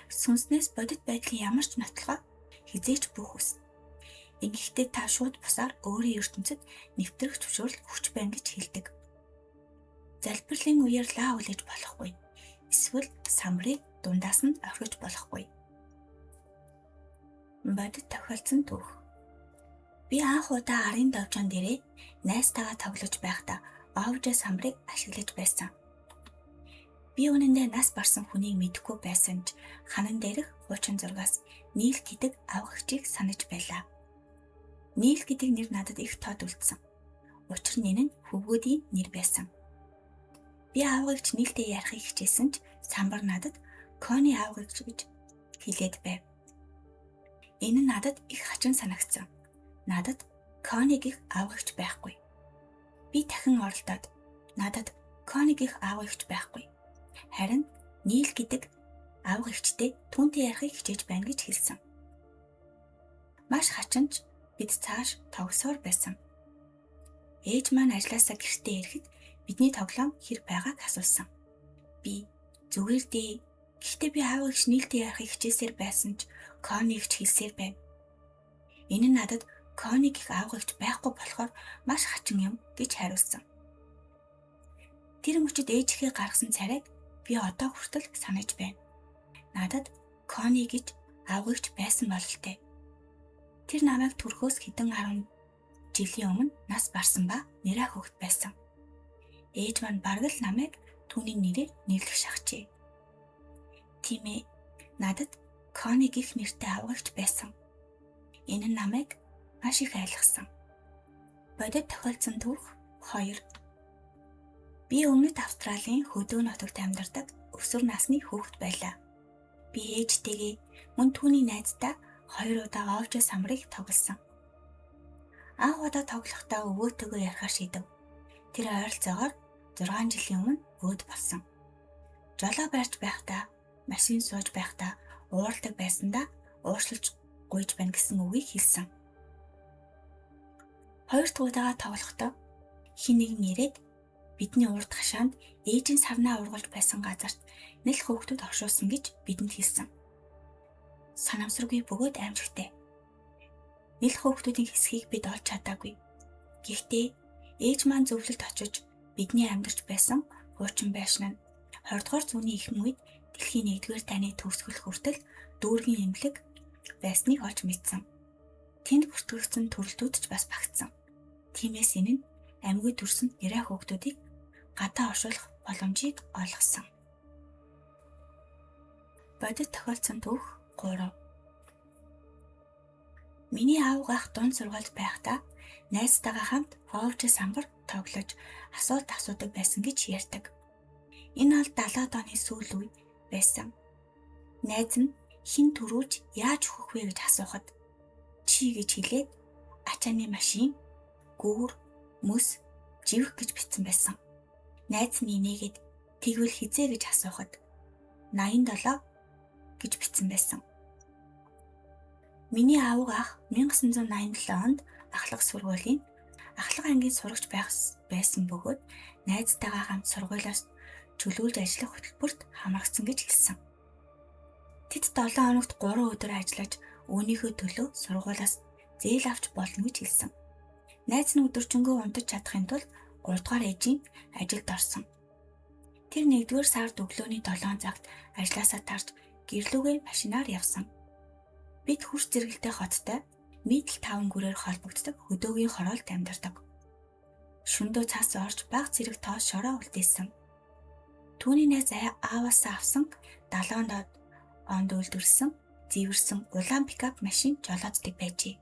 Сүнснээс бодит байдлын ямар ч нотлогоо хэзээ ч бүх үс. Ингэхдээ та шууд бусаар өөрийн ертөнцөд нэвтрэх зөвшөөрөл өгч байна гэж хэлдэг. Залбирлын үеэр лаа хүлээж болохгүй. Эсвэл самбарыг дундаас нь орхиж болохгүй. Бодит тохиолдсон түүх. Би анх удаа арын довжоон дээрээ найзтайгаа тоглож байхдаа Ouija самбарыг ашиглаж байсан. Би үнэндээ нас барсан хүнийг мэдэхгүй байсан ч ханан дээрх хуучин зургаас Нийл гэдэг авгагчийг санаж байлаа. Нийл гэдэг нэр надад их тод үлдсэн. Учир нь энэ нь хөвгүүдийн нэр байсан. Би авгагч Нийлтэй ярихыг хичээсэн ч самбар надад Кони авгагч гэж хэлээд байв. Энэ нь надад их хачин санагдсан. Надад Кони гэх авгагч байхгүй. Би дахин оролдоод надад Кони гэх авгагч байхгүй. Харин Нийл гэдэг авгагчтэй түүнтэй ярихыг хичээж байна гэж хэлсэн. Маш хачин ч бид цааш тоглосоор байсан. Ээж маань ажлаасаа гэртээ ирэхэд бидний тоглоом хэр байгааг асуусан. Би зүгээр дээ. Гэхдээ би аавыгч Нийлтэй ярихыг хичээсээр байсан ч Конигч хэлсээр байв. Энэ нь надад Кони гэх аавгагч байхгүй болохоор маш хачин юм гэж хариулсан. Тэр мөчид ээжийнхээ гаргасан царайг би одоо хүртэл санаж байна. Надад Кони гэж аавгагч байсан бололтой. Тэр намайг төрхөөс хэдэн 10 жилийн өмнө нас барсан ба нэраа хөгт байсан. Ээж маань бараг л намайг түүний нэрээр нэрлэх шахжээ. Тийм ээ, надад Кони гэх нэртэй авгагч байсан. Энэ нь намайг маш их айлгсан. Бодит тохиолдсон түүх 2. Би өмнөд Австралийн хөдөө нутагт амьдардаг өсвөр насны хүүхэд байлаа. Би ээжтэйгээ мөн түүний найзтай 2 удаа Ouija самбарыг тоглосон. Анх удаа тоглохдоо өвөөтэйгөө ярихаар шийдэв. Тэр ойролцоогоор 6 жилийн өмнө өөд болсон. Жолоо барьж байхдаа, машин сууж байхдаа ууралдаг байсандаа уушлаж гуйж байна гэсэн үгийг хэлсэн. Хоёр дахь удаага тоглохдоо хэн нэгэн ирээд бидний урд хашаанд ээжийн сарнаа ургалж байсан газарт нэлх хөөгдөд оршуулсан гэж бидэнд хэлсэн. Санамсаргүй бөгөөд аимшигтай. Нэлх хөөгдүүдийн хэсгийг бид олж чадаагүй. Гэхдээ ээж маань зөвлөлд очиж бидний амьдарч байсан хуучин байшин нь 20 дугаар зууны ихэнх үед дэлхийн 1-р дайны төгсгөл хүртэл дүүргийн эмнэлэг байсныг олж мэдсэн. Тэнд бүртгэгдсэн төрөлтүүд ч бас багтсан. Тиймээс энэ нь амьгүй төрсөн нэрээ хөөгдүүдийг гадаа оршуулах боломжийг олгосон. Бодит тохиолдсон түүх 3. Миний аавга ах дунд сургуульд байхдаа найзтайгаа хамт Ouija самбар тоглож асуулт асуудаг байсан гэж ярьдаг. Энэ бол 70-аад оны сүүл үе байсан. Найз нь хэн түрүүлж яаж өгөх вэ гэж асуухад чи гэж хэлээд ачааны машин, гүүр, мөс, живэх гэж бичсэн байсан. Найз нь инээгээд тэгвэл хизээ гэж асуухад 87 гэж бичсэн байсан. Миний аавга ах 1987 онд ахлах сургуулийн ахлах ангийн сурагч байсан бөгөөд найзтайгаа хамт сургуулиас чөлөөлж ажиллах хөтөлбөрт хамрагдсан гэж хэлсэн. Тэд 7 хоногт 3 өдөр ажиллаж үүнийхөө төлөө сургуулиас зээл авч болно гэж хэлсэн. Найз нь өдөржингөө унтаж чадахын тулд 3 дугаар ээжийн ажилд орсон. Тэр 1-р сард өглөөний 7 цагт ажлаасаа тарж гэрлүүгээ машинаар явсан. Бид хурц зэрэгэлтэй хоттой Мидл таван гүрээр холбогддог хөдөөгийн хороолт амьдардаг. Шөндөө цаас орж баг зэрэг тоос шороо үлдээсэн. Түүний найз ааваасаа авсан 70 онд үйлдвэрлэсэн зэвэрсэн улаан пикап машин жолооддаг байжээ.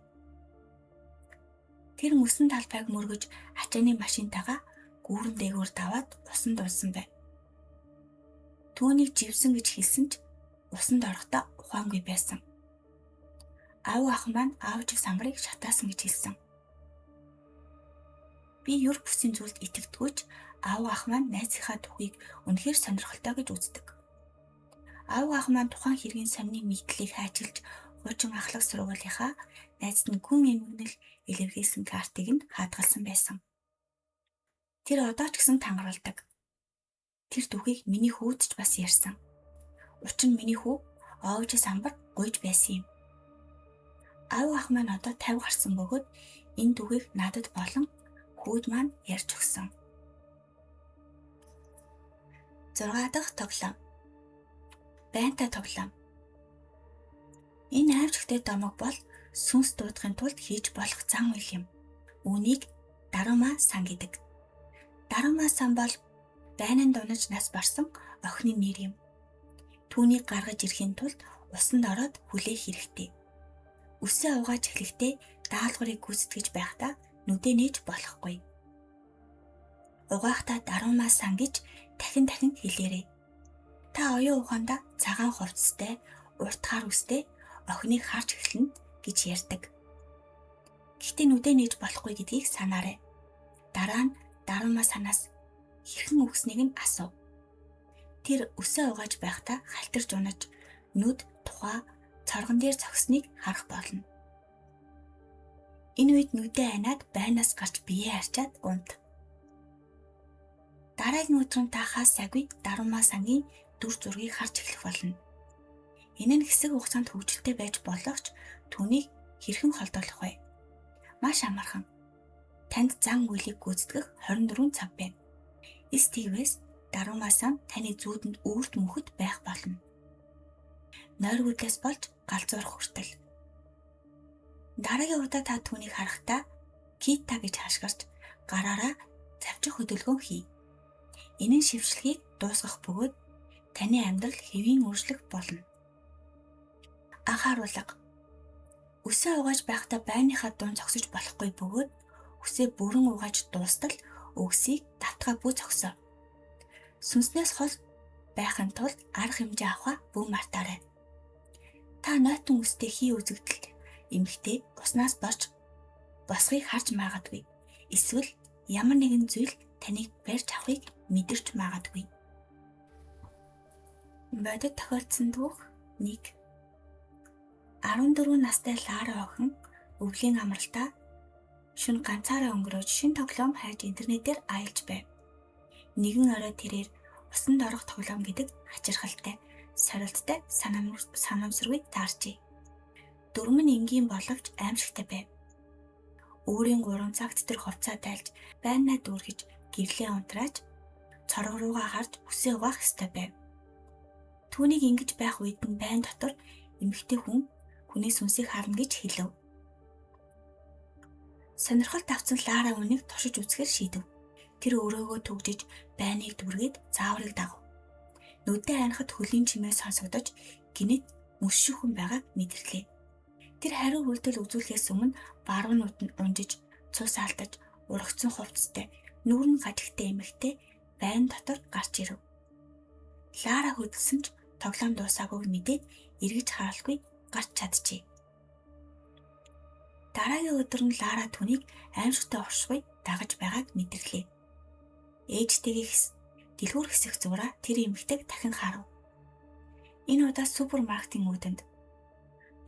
Тэр мөсөн талбайг мөргөж ачааны машинтайгаа гүүрэн дээгүүр даваад усанд унсан байв. Түүнийг живсэн гэж хэлсэн ч усанд орохдоо ухаангүй байсан. Аав ах маань аавч самбарыг шатаасан гэж хэлсэн. Би юр бүсийн зүйлд итгэдэггүй ч аав ах маань найзынхаа түүхийг үнэхээр сонирхолтой гэж үздэг. Аав ах маань тухайн хэргийн сонины мэдлийг хайчилж хуучин ахлах сургуулийнхаа найзад нь гүн эмгэнэл илэрхийлсэн картыг нь хаадгалсан байсан. Тэр одоо ч гэсэн тангаралдаг. Тэр түүхийг миний хүүд ч бас ярьсан. Учир нь миний хүү Оовж самбар гуйж байсан юм. Аав ах маань одоо 50 гарсан бөгөөд энэ түүхийг надад болон хүүд маань ярьж өгсөн. 6 дахь тоглоом. Байнтай тоглоом. Энэ аимшигтай домог бол сүнс дуудахын тулд хийж болох зан үйл юм. Үүнийг Дарума сан гэдэг. Дарума сан бол байнан дунаж нас барсан охины нэр юм. Түүнийг гаргаж ирэхийн тулд усанд ороод хүлээх хэрэгтэй. Үсээ угааж эхлэхдээ даалгаврыг гүйцэтгэж байхдаа нүдээ нээж болохгүй. Угаахтаа Дарума сан гэж дахин дахин хэлээрэй. Та оюун ухаандаа цагаан хувцастай, урт хар үстэй охиныг харж эхэлнэ гэж ярьдаг. Гэхдээ нүдээ нээж болохгүй гэдгийг санаарай. Дараа нь Дарума санаас хэрхэн үгснийг нь асуу. Тэр үсээ угааж байхдаа халтарч унаж нүд тухай цоргон дээр зогсныг харах болно. Энэ үед нүдээ аниад байнаас гарч биеэ арчаад унт. Дараагийн өдөр нь та хаас сайгүй Дарума сангийн дүр зургийг харж эхлэх болно. Энэ нь хэсэг хугацаанд хөгжилтэй байж болох ч түүнийг хэрхэн холдоолох вэ? Маш амархан. Танд зан үйлийг гүйцэтгэх 24 цаг байна. Эс тэгвээс Дарума сан таны зүүдэнд үүрт мөхөд байх болно. Нойргүйдлээс болж галзуурах хүртэл. Дараагийн удаа та түүнийг харахтаа Кита гэж хашгирч гараараа завчих хөдөлгөөн хий. Энэ нь шившлэгийг дуусгах бөгөөд таны амьдрал хэвийн өөрчлөх болно. Анхааруулга. Үсээ угааж байхдаа байныхаа дунд зогсож болохгүй бөгөөд үсээ бүрэн угааж дуустал өгсийг давтгаа бүү зогсоо. Сүнснээс хол байхын тулд арга хэмжээ авахаа бүү мартаарай. Та нойтон үстэй хий үзэгдэл эмэгтэй уснаас борч босхийг харж магадгүй. Эсвэл ямар нэгэн зүйл таныг барьж авахыг мэдэрч магадгүй. Бодит тохиолдсон түүх 1. 14 настай Лара охин өвлийн амралтаа шөнө ганцаараа өнгөрөөж шин тоглоом хайж интернетээр аялж байв. Нэгэн орой тэрээр усанд орох тоглоом гэдэг хачирхалтай, сорилттой санамсаргүй таарчээ. Дүрм нь энгийн боловч аимшигтай байв. Өөрийн 3 цагт тэр хувцаа тайлж, байнаа дүүргэж, гэрлээ унтрааж, цорго руугаа харж үсээ угаах ёстой байв. Түүнийг ингэж байх үед нь байн дотор эмэгтэй хүн хүний сүнсийг харна гэж хэлэв. Сонирхол тавцсан Лара үнийг туршиж үзэхээр шийдэв. Тэр өрөөгөө түгжиж, байныг дүргээд зааврыг дагав. Нүдээ анихад хөлийн чимээ сонсогдож, гинэт мөсшүүхэн байгааг мэдэрлээ. Тэр хариу үйлдэл үзүүлэхээс өмнө баруун нүд нь унжиж, цус алдаж, урагцсан хувцастай, нүүр нь гажигтай эмэгтэй байн дотор гарч ирэв. Лара хөдөлсөн ч тоглоом дуусаагүйг мэдээд эргэж харалгүй гарч чаджээ. Дараагийн өдөр нь Лара түүнийг аимшигтай оршихуй дагаж байгааг мэдэрлээ. Ээжтэйгээ дэлгүүр хэсэх зураа тэр эмэгтэйг дахин харав. Энэ удаа супермаркетын үүдэнд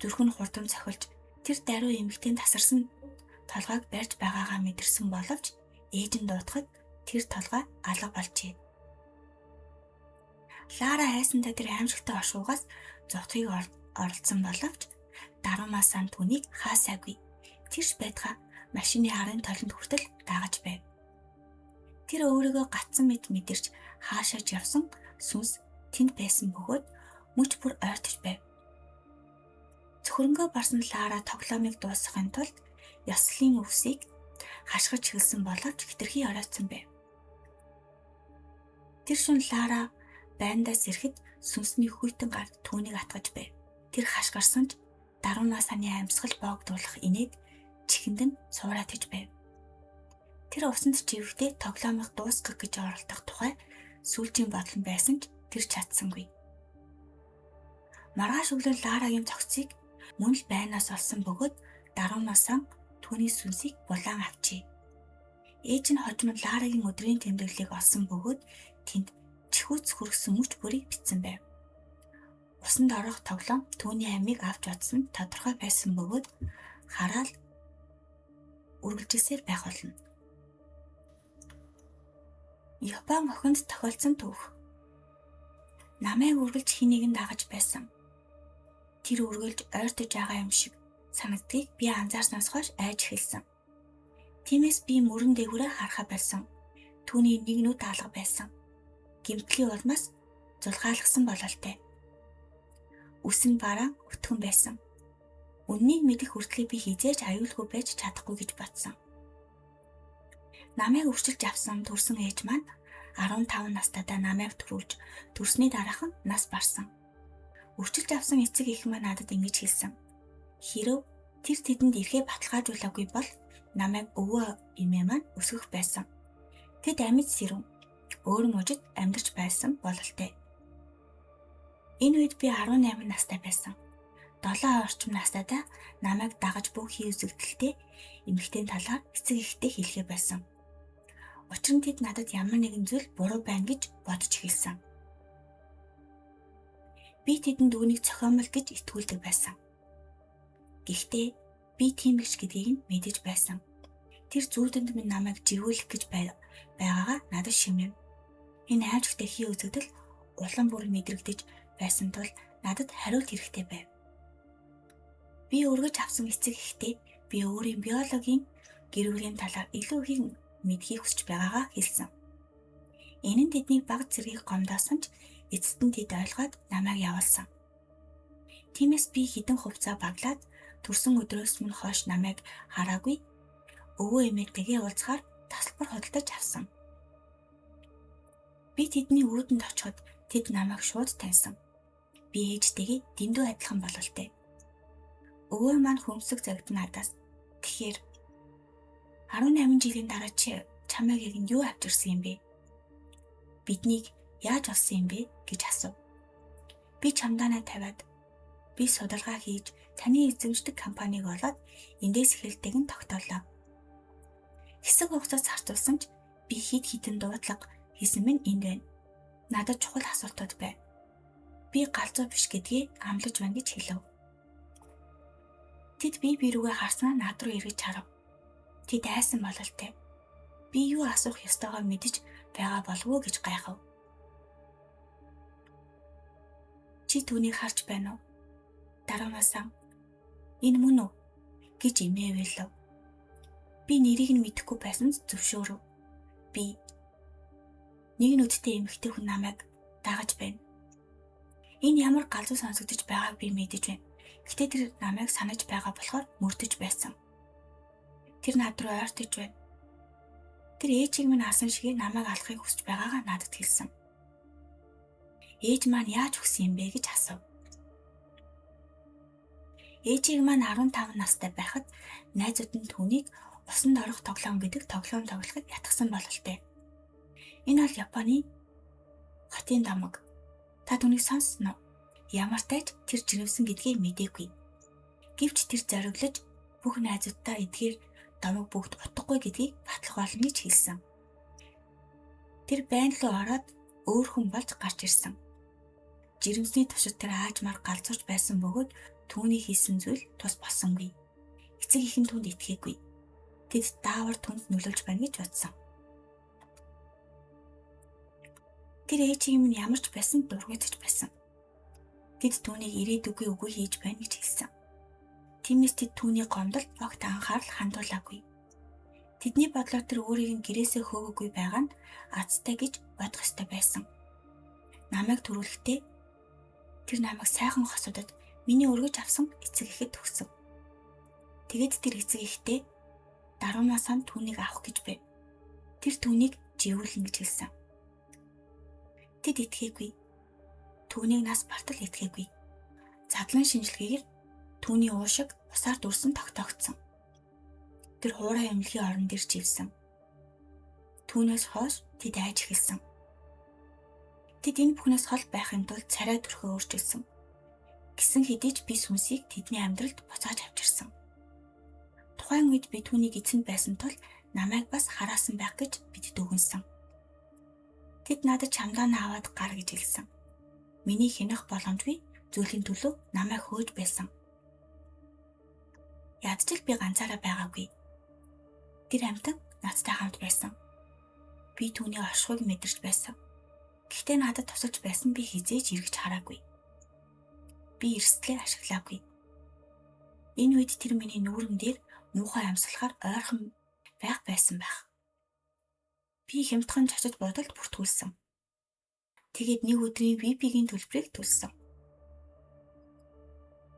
зүрх нь хурдан цохилж тэр даруй эмэгтэй тасарсан толгойг барьж байгаагаа мэдэрсэн боловч ээж нь дуудахад тэр толгой алга болжээ. Лара айсандаа тэр аимшигтай оршуугаас зовтхийг оролцсон боловч Дарума сан түүнийг хаасаагүй. Тэрч байтугай машины арын толинд хүртэл дагаж байв. Тэр өөрийгөө гатсан мэт мэдэрч хаашаач явсан сүнс тэнд байсан бөгөөд мөч бүр ойртож байв. Цөхрөнгөө барсан Лара тоглоомыг дуусгахын тулд ёслолын өвсийг Хашгирч хэлсэн боловч хэтэрхий оройтсон байв. Тэр шөнө Лара байндаас ирэхэд сүнсний хүйтэн гар түүнийг атгаж байв. Тэр хашгирсан ч даруунасаны амьсгал боогдуулах инээд чихэнд нь суураад гэж байв. Тэр усанд чивэхдээ тоглоомыг дуусгах гэж оролдох тухай сүүлчийн бодол нь байсан ч тэр чадсангүй. Маргааш өглөө Ларагийн цогцыг мөн л байнаас олсон бөгөөд даруунасаа түүний сүнсийг булаан авчээ. Ээж нь хожим нь Ларагийн өдрийн тэмдэглэлийг олсон бөгөөд тэнд чихүүц хүргэсэн мөч бүрийг бичсэн байв. Усанд орох тоглоом түүний амийг авч одсон нь тодорхой байсан бөгөөд хараал үргэлжилсээр байх болно. Япон охинд тохиолдсон түүх. Намайг үргэлж хэн нэгэн дагаж байсан. Тэр үргэлж ойртож байгаа юм шиг санагддгийг би анзаарснаас хойш айж эхэлсэн. Тиймээс би мөрөн дээгүүрээ харахаа болсон. Түүний нэг нүд алга байсан. Гэмтлийн улмаас зулгаалгасан бололтой. Үс нь бараан өтгөн байсан. Үннийг мэдэх хүртлээр би хэзээ ч аюулгүй байж чадахгүй гэж бодсон. Намайг өвчилж авсан төрсөн ээж маань 15 настайдаа намайг төрүүлж төрсний дараахан нас барсан. Өвчилж авсан эцэг эх маань надад ингэж хэлсэн. Хэрв тэр тэдэнд эрхээ баталгаажуулаагүй бол намайг өвөө эмээ маань өсгөх байсан. Тэд амьд сэрүүн өөр мужид амьдарч байсан бололтой. Энэ үед би 18 настай байсан. 7 орчим настайдаа намайг дагаж бүх хий үзэгдэлтэй эмэгтэйн талаар эцэг эхтэй хэлэхээ байсан. Учир нь тэд надад ямар нэгэн зүйл буруу байна гэж бодож эхэлсэн. Би тэдэнд үүнийг зохиомол гэж итгүүлдэг байсан. Гэхдээ би тийм биш гэдгийг нь мэдэж байсан. Тэр зүүдэнд минь намайг живүүлэх гэж байгаагаа надад шимэв. Энэ аимшигтай хий үзэгдэл улам бүр мэдрэгдэж байсан тул надад хариулт хэрэгтэй байв. Би өргөж авсан эцэг эхдээ би өөрийн биологийн гэр бүлийн талаар илүү их мэдхийг хүсэж байгаагаа хэлсэн. Энэ нь тэднийг баг зэргийг гомдоосон ч эцэст нь тэд ойлгоод намайг явуулсан. Тиймээс би хэдэн хувцаа баглаад төрсөн өдрөөс минь хойш намайг хараагүй өвөө эмээтэйгээ уулзахаар тасалбар худалдаж авсан. Би тэдний үүдэнд очиход тэд намайг шууд таньсан. Би ээжтэйгээ дэндүү адилхан бололтой. Өвөө маань хөмсөг загд надаас тэгэхээр 18 жилийн дараа чи чамайг яг юу авчирсан юм бэ? Биднийг яаж олсон юм бэ гэж асуув. Би чамдаанаа тавиад би судалгаа хийж таны эзэмшдэг компанийг олоод эндээс эхэлдэг нь тогтоолоо. Хэсэг хугацаа зарцуулсан ч би хэд хэдэн дуудлага хийсэн минь энд байна. Надад чухал асуултууд байв. Би галзуу биш гэдгээ амлаж байна гэж хэлэв. Тэд бие бие рүүгээ харснаа над руу эргэж харав. Тэд айсан бололтой. Би юу асуух ёстойгоо мэдэж байгаа болов уу гэж гайхав. Чи түүнийг харж байна уу? Дараанаасаа энэ мөн үү гэж имээвэлв. Би нэрийг нь мэдэхгүй байсан ч зөвшөөрөв. Би нэг нүдтэй эмэгтэй хүн намайг дагаж байна. Энэ ямар галзуу сонсогдож байгааг би мэдэж байна. Гэтэ тэр намайг санаж байгаа болохоор мөрдөж байсан. Тэр над руу ойртож байна. Тэр ээжийг минь алсан шигээ намайг алахыг хүсэж байгаагаа надад хэлсэн. Ээж маань яаж өгсөн юм бэ гэж асуув. Ээжийг маань 15 настай байхад найзууд нь түүнийг усанд орох тоглоом гэдэг тоглоом тоглохыг ятгсан бололтой. Энэ бол Японы хотын домог. Та түүнийг сонссон уу? Ямар тач тэр жирэмсэн гэдгийг мдээгүй. Гэвч тэр зориглож бүх найзууддаа эдгээр домог бүгд утгагүй гэдгийг батлах болно гэж хэлсэн. Тэр байн руу ороод өөр хүн болж гарч ирсэн. Жирэмсний туршид тэр аажмаар галзуурч байсан бөгөөд түүний хийсэн зүйл тус болсонгүй. Эцэг эх нь түүнд итгээгүй. Тэд даавар түнд нөлөөлж байна гэж бодсон. Тэр ээжийн минь ямар ч байсан дургуйцаж байсан. Тэд түүнийг ирээдүггүй үгүй хийж байна гэж хэлсэн. Тиймээс тэд түүний гомдолд огт анхаарал хандуулаагүй. Тэдний бодлоор тэр өөрийг нь гэрээсээ хөөгөөгүй байгаа нь азтай гэж бодох ёстой байсан. Намайг төрүүлэхдээ тэр намайг сайхан хосуудад миний өргөж авсан эцэг эхэд төгсөв. Тэгээд тэр эцэг эхдээ Даруй сан түүнийг авах гэж байв. Тэр түүнийг живүүлнэ гэж хэлсэн. Тэд итгээгүй. Түүнийг нас бартал итгээгүй. Задлан шинжилгээгээр түүний уушиг усаар дүрсэн тогтоогдсон. Тэр хуурай эмнэлгийн орон дээр живсэн. Түүнээс хойш тэд айж эхэлсэн. Тэд энэ бүхнээс хол байхын тулд царай төрхөө өөрчилсөн. Гэсэн хэдий ч би сүнсийг тэдний амьдралд буцааж авчирсан. Тухайн үед би түүнийг эзэнд байсан тул намайг бас хараасан байх гэж бид дүгнэсэн. Тэд надад чамдаанаа аваад гар гэж хэлсэн. Миний хянах боломжгүй зүйлийн төлөө намайг хөөж байсан. Ядч л би ганцаараа байгаагүй. Тэр амьтан надтай хамт байсан. Би түүний оршихуйг мэдэрч байсан. Гэхдээ надад тусалж байсан би хэзээ ч эргэж хараагүй. Би эрсдлээ ашиглаагүй. Энэ үед тэр миний нүүрэн дээр муухай амьсгалахаар ойрхон байх байсан байх. Би хямдхан чочод бодолд бүртгүүлсэн. Тэгээд нэг өдрийн VIP-ийн төлбөрийг төлсөн.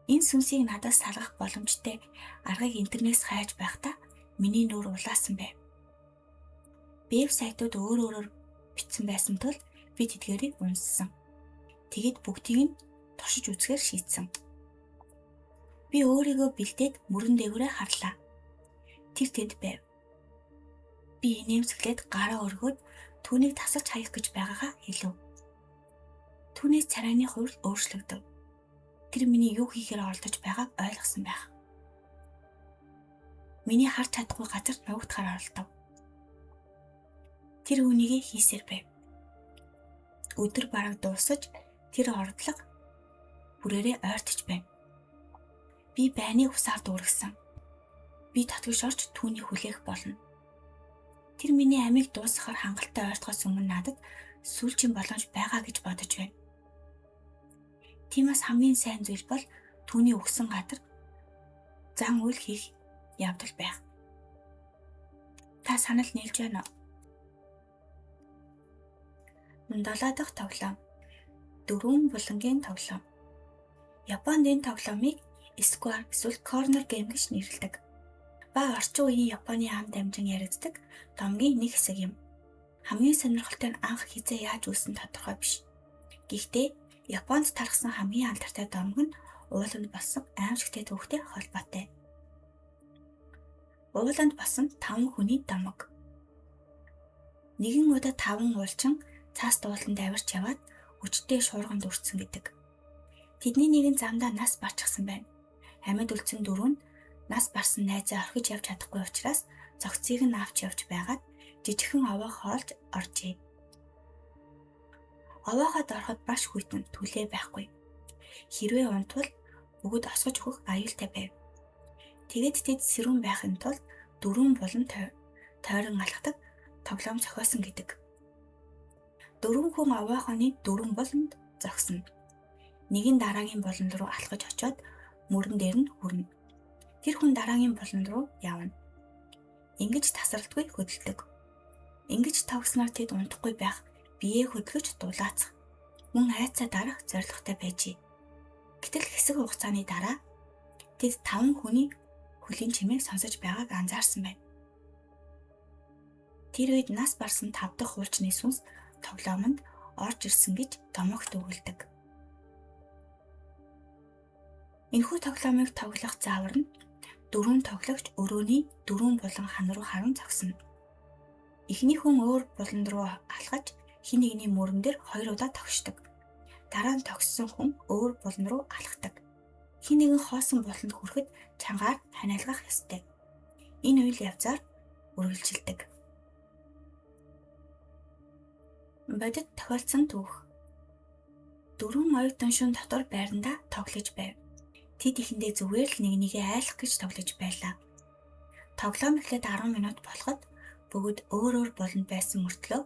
Энэ сүнсийг надаас салгах боломжтой аргыг интернетээс хайж байхдаа миний нүүр улаасан байв. Веб сайтууд өөр өөрөөр бичсэн байсан тул би тэдгээрийг унссан. Тэгээд бүгдийг нь туршиж үзэхээр шийдсэн. Би өөрийгөө бэлдээд мөрөн дээгүүрээ харлаа. Тэр тэнд байв. Би инээмсэглээд гараа өргөөд түүнийг тасалж хаях гэж байгаагаа хэлв. Түүнээс царайны хувирал өөрчлөгдөв. Тэр миний юу хийхээр оролдож байгааг ойлгосон байх. Миний харж чадахгүй газар нуугдахаар оролдов. Тэр үүнийгээ хийсээр байв. Өдөр бараг дуусаж тэр ордлого бүрээрээ ойртож байв. Би байныг усаар дүүргэсэн. Би татгаш орж түүнийг хүлээх болно. Тэр миний амийг дуусгахаар хангалттай ойртохоос өмнө надад сүүлчийн боломж байгаа гэж бодож байна. Тиймээс хамгийн сайн зүйл бол түүний өгсөн газар зан үйл хийх явдал байх. Та санал нийлж байна уу? Долоо дахь тоглоом. Дөрвөн булангийн тоглоом. Японд энэ тоглоомыг Square эсвэл Corner Game гэж нэрлэдэг. Ба орчин үеийн Японы ам дамжин яригддаг домгийн нэг хэсэг юм. Хамгийн сонирхолтой нь анх хэзээ яаж үүссэн тодорхой биш. Гэхдээ Японд тархсан хамгийн алдартай домог нь ууланд болсон аимшигтай түүхтэй холбоотой. Ууланд болсон 5 хүний домог. Нэгэн удаа 5 уулчин цаас дууланд авирч яваад өчтэй шуурганд өртсөн гэдэг. Тэдний нэгэн замдаа нас барчихсан байна. Амьд үлдсэн дөрөв нь нас барсан найзаа орхиж явж чадахгүй учраас зохицыг нь авч явж байгаад жижигхэн овоо хоолж оржээ. Овооход ороход маш хүйтэн түлээ байхгүй. Хэрвээ унтвал бүгд осгож өгөх аюултай байв. Тэгээд тэд сэрүүн байхын тулд дөрвөн булан тойрон алхдаг тоглоом зохиосон гэдэг. Дөрвөн хүн овоохоны дөрвөн буланд зогсно. Нэгэн дараагийн булан руу алхаж очиод мөрөн дээр нь хүрнэ. Тэр хүн дараагийн булан руу явна. Ингэж тасралтгүй хөдөлдөг. Ингэж тогсноор тэд унтахгүй байх, биеэ хөдөлгөж дулаацах, мөн айцаа дарах зорилготой байжээ. Гэтэл хэсэг хугацааны дараа тэд 5 хүний хөлийн чимээг сонсож байгааг анзаарсан байна. Тэр үед нас барсан 5 дахь хуучны сүнс тоглоомонд орж ирсэн гэж домогт өгүүлдэг. Энэхүү тоглоомыг тоглох заавар нь дөрвөн тоглогч өрөөний дөрвөн булан хан руу харан зогсно. Эхний хүн өөр булан руу алхаж хэн нэгний мөрөн дээр 2 удаа тогшдог. Дараа нь тогссон хүн өөр булан руу алхдаг. Хэн нэгэн хоосон буланд хүрэхэд чангаар ханиалгах ёстой. Энэ үйл явцаар үргэлжилдэг. Бодит тохиолдсон түүх. Дөрвөн оюутан шөнө дотор байрандаа тоглож байв. Тэд эхэндээ зүгээр л нэг нэгээ айлах гэж тоглож байлаа. Тоглоом эхлээд 10 минут болоход бүгд өөр өөр буланд байсан мөртлөө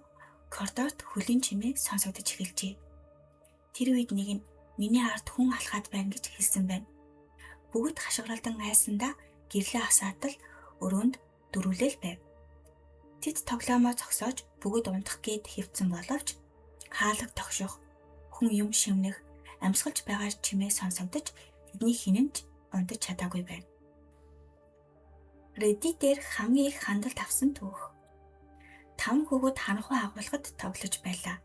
коридорт хөлийн чимээ сонсогдож эхэлжээ. Тэр үед нэг нь миний ард хүн алхаад байна гэж хэлсэн байна. Бүгд хашгиралдан айсандаа гэрлээ асаад л өрөөнд дөрвөлэл байв. Тэд тоглоомоо зогсоож бүгд унтах гээд хэвтсэн боловч хаалга тогших, хүн юм шивнэх, амьсгалж байгаа чимээ сонсогдож тэдний хэн нь ч унтаж чадаагүй байв. Reddit дээр хамгийн их хандалт авсан түүх. 5 хүүхэд харанхуй агуулгад тоглож байлаа.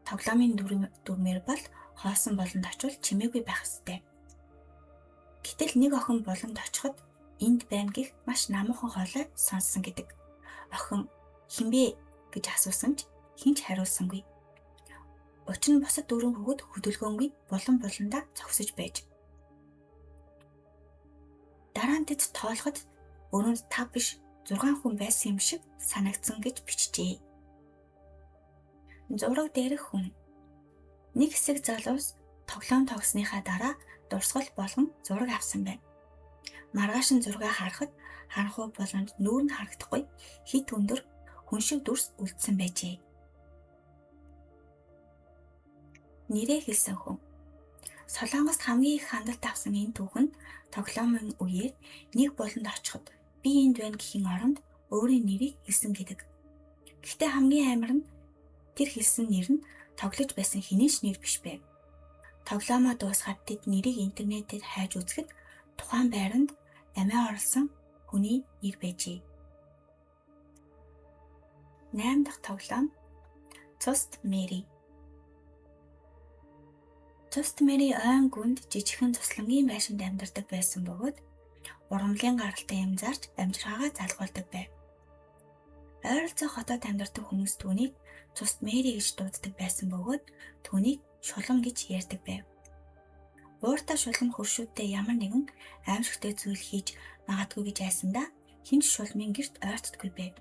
Тоглоомын дүрмээр бол хоосон болонд очвол чимээгүй байх ёстой. Гэтэл нэг охин буланд очиход энд байна гэх маш намуухан хоолой сонссон гэдэг. Охин "Хэн бэ?" гэж асуусан ч хэн ч хариулсангүй. Учир нь бусад дөрвөн хүүхэд хөдөлгөөнгүй булан буландаа зогсож байж. Дараа нь тэд тоолоход өрөөнд 5 биш 6 хүн байсан юм шиг санагдсан гэж бичжээ. Зураг дээрх хүн. Нэг хэсэг залуус тоглоом тогсныхаа дараа дурсгал болгон зураг авсан байна. Маргааш нь зургаа харахад харанхуй буланд нүүр нь харагдахгүй хэт өндөр хүн шиг дүрс үлдсэн байжээ. Нэрээ хэлсэн хүн. Солонгост хамгийн их хандалт авсан энэ түүх нь тоглоомын үеэр нэг буланд очиход би энд байна гэхийн оронд өөрийн нэрийг хэлсэн гэдэг. Гэхдээ хамгийн амар нь тэр хэлсэн нэр нь тоглож байсан хэнийн ч нэр биш байв. Тоглоомоо дуусгаад тэд нэрийг интернетээр хайж үзэхэд тухайн байранд амиа оруулсан хүний нэр байжээ. 8 дахь тоглоом Цуст Мэри. Цуст Мэри ойн гүнд жижигхэн цуслангийн байшинд амьдардаг байсан бөгөөд ургамлын гаралтай юм зарж амжиргаагаа залгуулдаг байв. Ойролцоо хотод амьдардаг хүмүүс түүнийг Цуст Мэри гэж дууддаг байсан бөгөөд түүнийг шулам гэж ярьдаг байв. Ууртаа шулам хөршүүдтэй ямар нэгэн аимшигтай зүйл хийж магадгүй гэж айсандаа хэн ч шулмын гэрт ойртдоггүй байв.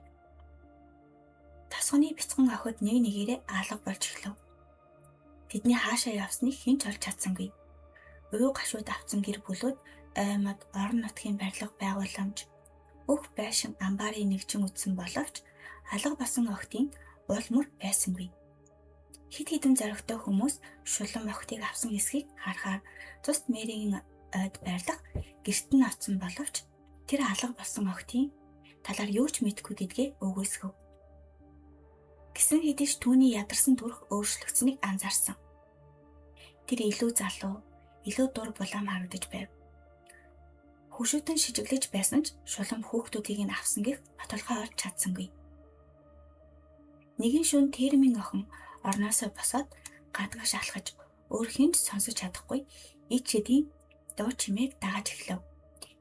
Тосгоны бяцхан охид нэг нэгээрээ алга болж эхлэв. Тэдний хаашаа явсныг хэн ч олж чадсангүй. Уй гашууд авцсан гэр бүлүүд аймаг, орон нутгийн барилга байгууламж, бүх байшин амбарын нэгжин үтсэн боловч алга болсон охидын уул мөр байсангүй. Хэд хэдэн зоригтой хүмүүс шулам охидыг авсан эсхийг харахаар Цуст Мэригийн ойд байрлах гэрт нь очсон боловч тэр алга болсон охидын талаар юу ч мэдэхгүй гэдгээ өгөөсгөв. Гэсэн хэдий ч түүний ядарсан төрх өөрчлөгдсөнийг анзаарсан. Тэр илүү залуу, илүү дур булаам харагдаж байв. Хөршүүдэн шижиглэж байсан ч шулам хүүхдүүдийг нь авсан гэх баталгаа олж чадсангүй. Нэгэн шөнө Термийн охин орноосоо босоод гадагш алхаж өөр хэн ч сонсож чадахгүй ич хэдийн дуу чимээг дагаж эхлэв.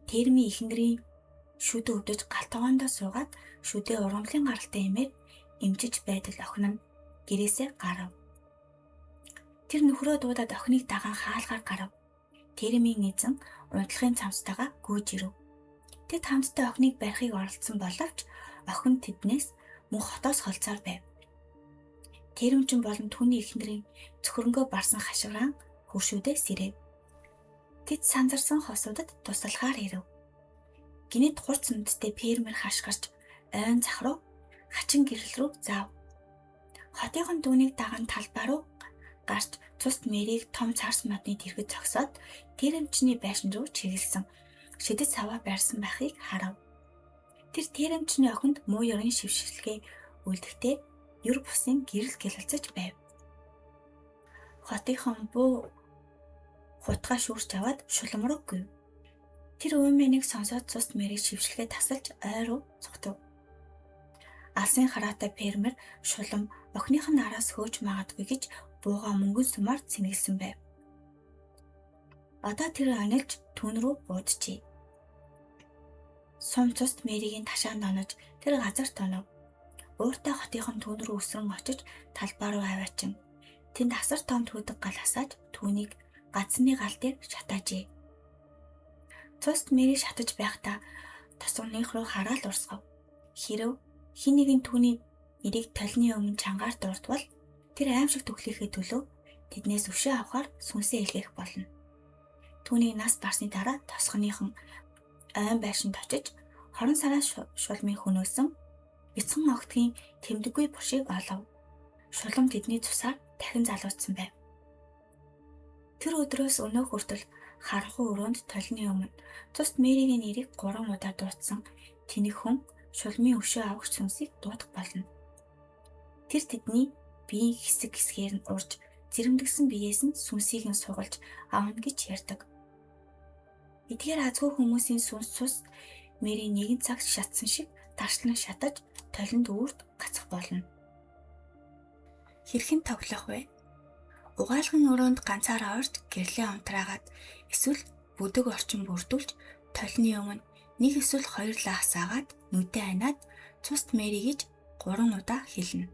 Термийн эхнэрийн шүдэ өвдөж гал тогоондоо суугаад шүдээ ургамлын гаралтай эмээр эмчиж байдал охин нь гэрээсээ гарав. Тэр нөхрөө дуудаад охиныг дагаан хаалгаар гарав. Термийн эзэн унтлахын цамцтайгаа гүйж ирэв. Тэд хамтдаа охиныг барихыг оролдсон боловч охин тэднээс мөн хотоос холцоор байв. Тэрэмчин болон түүний эхнэрийн цөхрөнгөө барсан хашгираан хөршүүдээ сэрэв. Тэд сандарсан хосуудад туслахаар ирэв. Гинэт хурц нүдтэй фермер хашгирч ойн зах руу хачин гэрэл рүү зав. Хотынхон дүүнийг даган талбай руу гарч цуст мэрийг том царс модны тэргэд зогсоод тэрэмчний байшин руу чиглэсэн. Шидэт саваа байрсан байхыг харав. Тэр тэрэмчний охинд муу ёрын шившилгээ үлдэхдээ ер бусын гэрэл гялалзаж байв. Хотынхон буу хутгаа шүүрч аваад шулам руу гүйв. Тэр уйманыг сонсоод цуст мэрийг шившилгээ тасалж ой руу цухтав. Алсын хараатай фермер шулам охиных нь араас хөөж магадгүй гэж буугаа мөнгөн сумаар цэнгэлсэн байв. Одоо тэр онилж түүн рүү бууджээ. Сум цуст мэрийг ташаанд онож тэр газар тонов. Ууртай хотынхон түүн рүү өсрөн очиж талбай руу аваачин. Тэнд асар том түүдэг гал асааж түүнийг гадсны гал дээр шатаажээ. Цуст мэрийг шатаж байхдаа тосгоных руу хараал урсгав. Хэрв хэн нэгэн түүний нэрийг толны өмнө чангаар дурдвал тэр аимшиг түглийнхээ төлөө тэднээс өшөө авахар сүнсээ илгээх болно. Түүнийг нас барсны дараа тосгоныхон ойн байшинд очиж 20 сараас шулмын хөнөөсөн бяцхан огтгийн тэмдэггүй бушийг олов. Шулам тэдний цусаар дахин залууцсан байв. Тэр өдрөөс өнөө хүртэл харанхуй өрөөнд толны өмнө цуст Мэригийн нэрийг 3 удаа дуудсан тэнэг хүн шулмын өшөө авах сүнсийг дуудах болно. Тэр тэдний биеийн хэсэг хэсгээр нь урж зэрэмдэгсэн биеэс нь сүнсийг нь сугалж авна гэж ярьдаг. Эдгээр азгүй хүмүүсийн сүнс цус Мэри нэгэн цагт шатсан шиг даршлан шатаж толинд үүрд гацах болно. Хэрхэн тоглох вэ? Угаалгын өрөөнд ганцаараа орж гэрлээ унтраагаад эсвэл бүдэг орчин бүрдүүлж толины өмнө нэг эсвэл хоёр лаа асаагаад нүдээ аниад цуст Мэри гэж 3 удаа хэлнэ.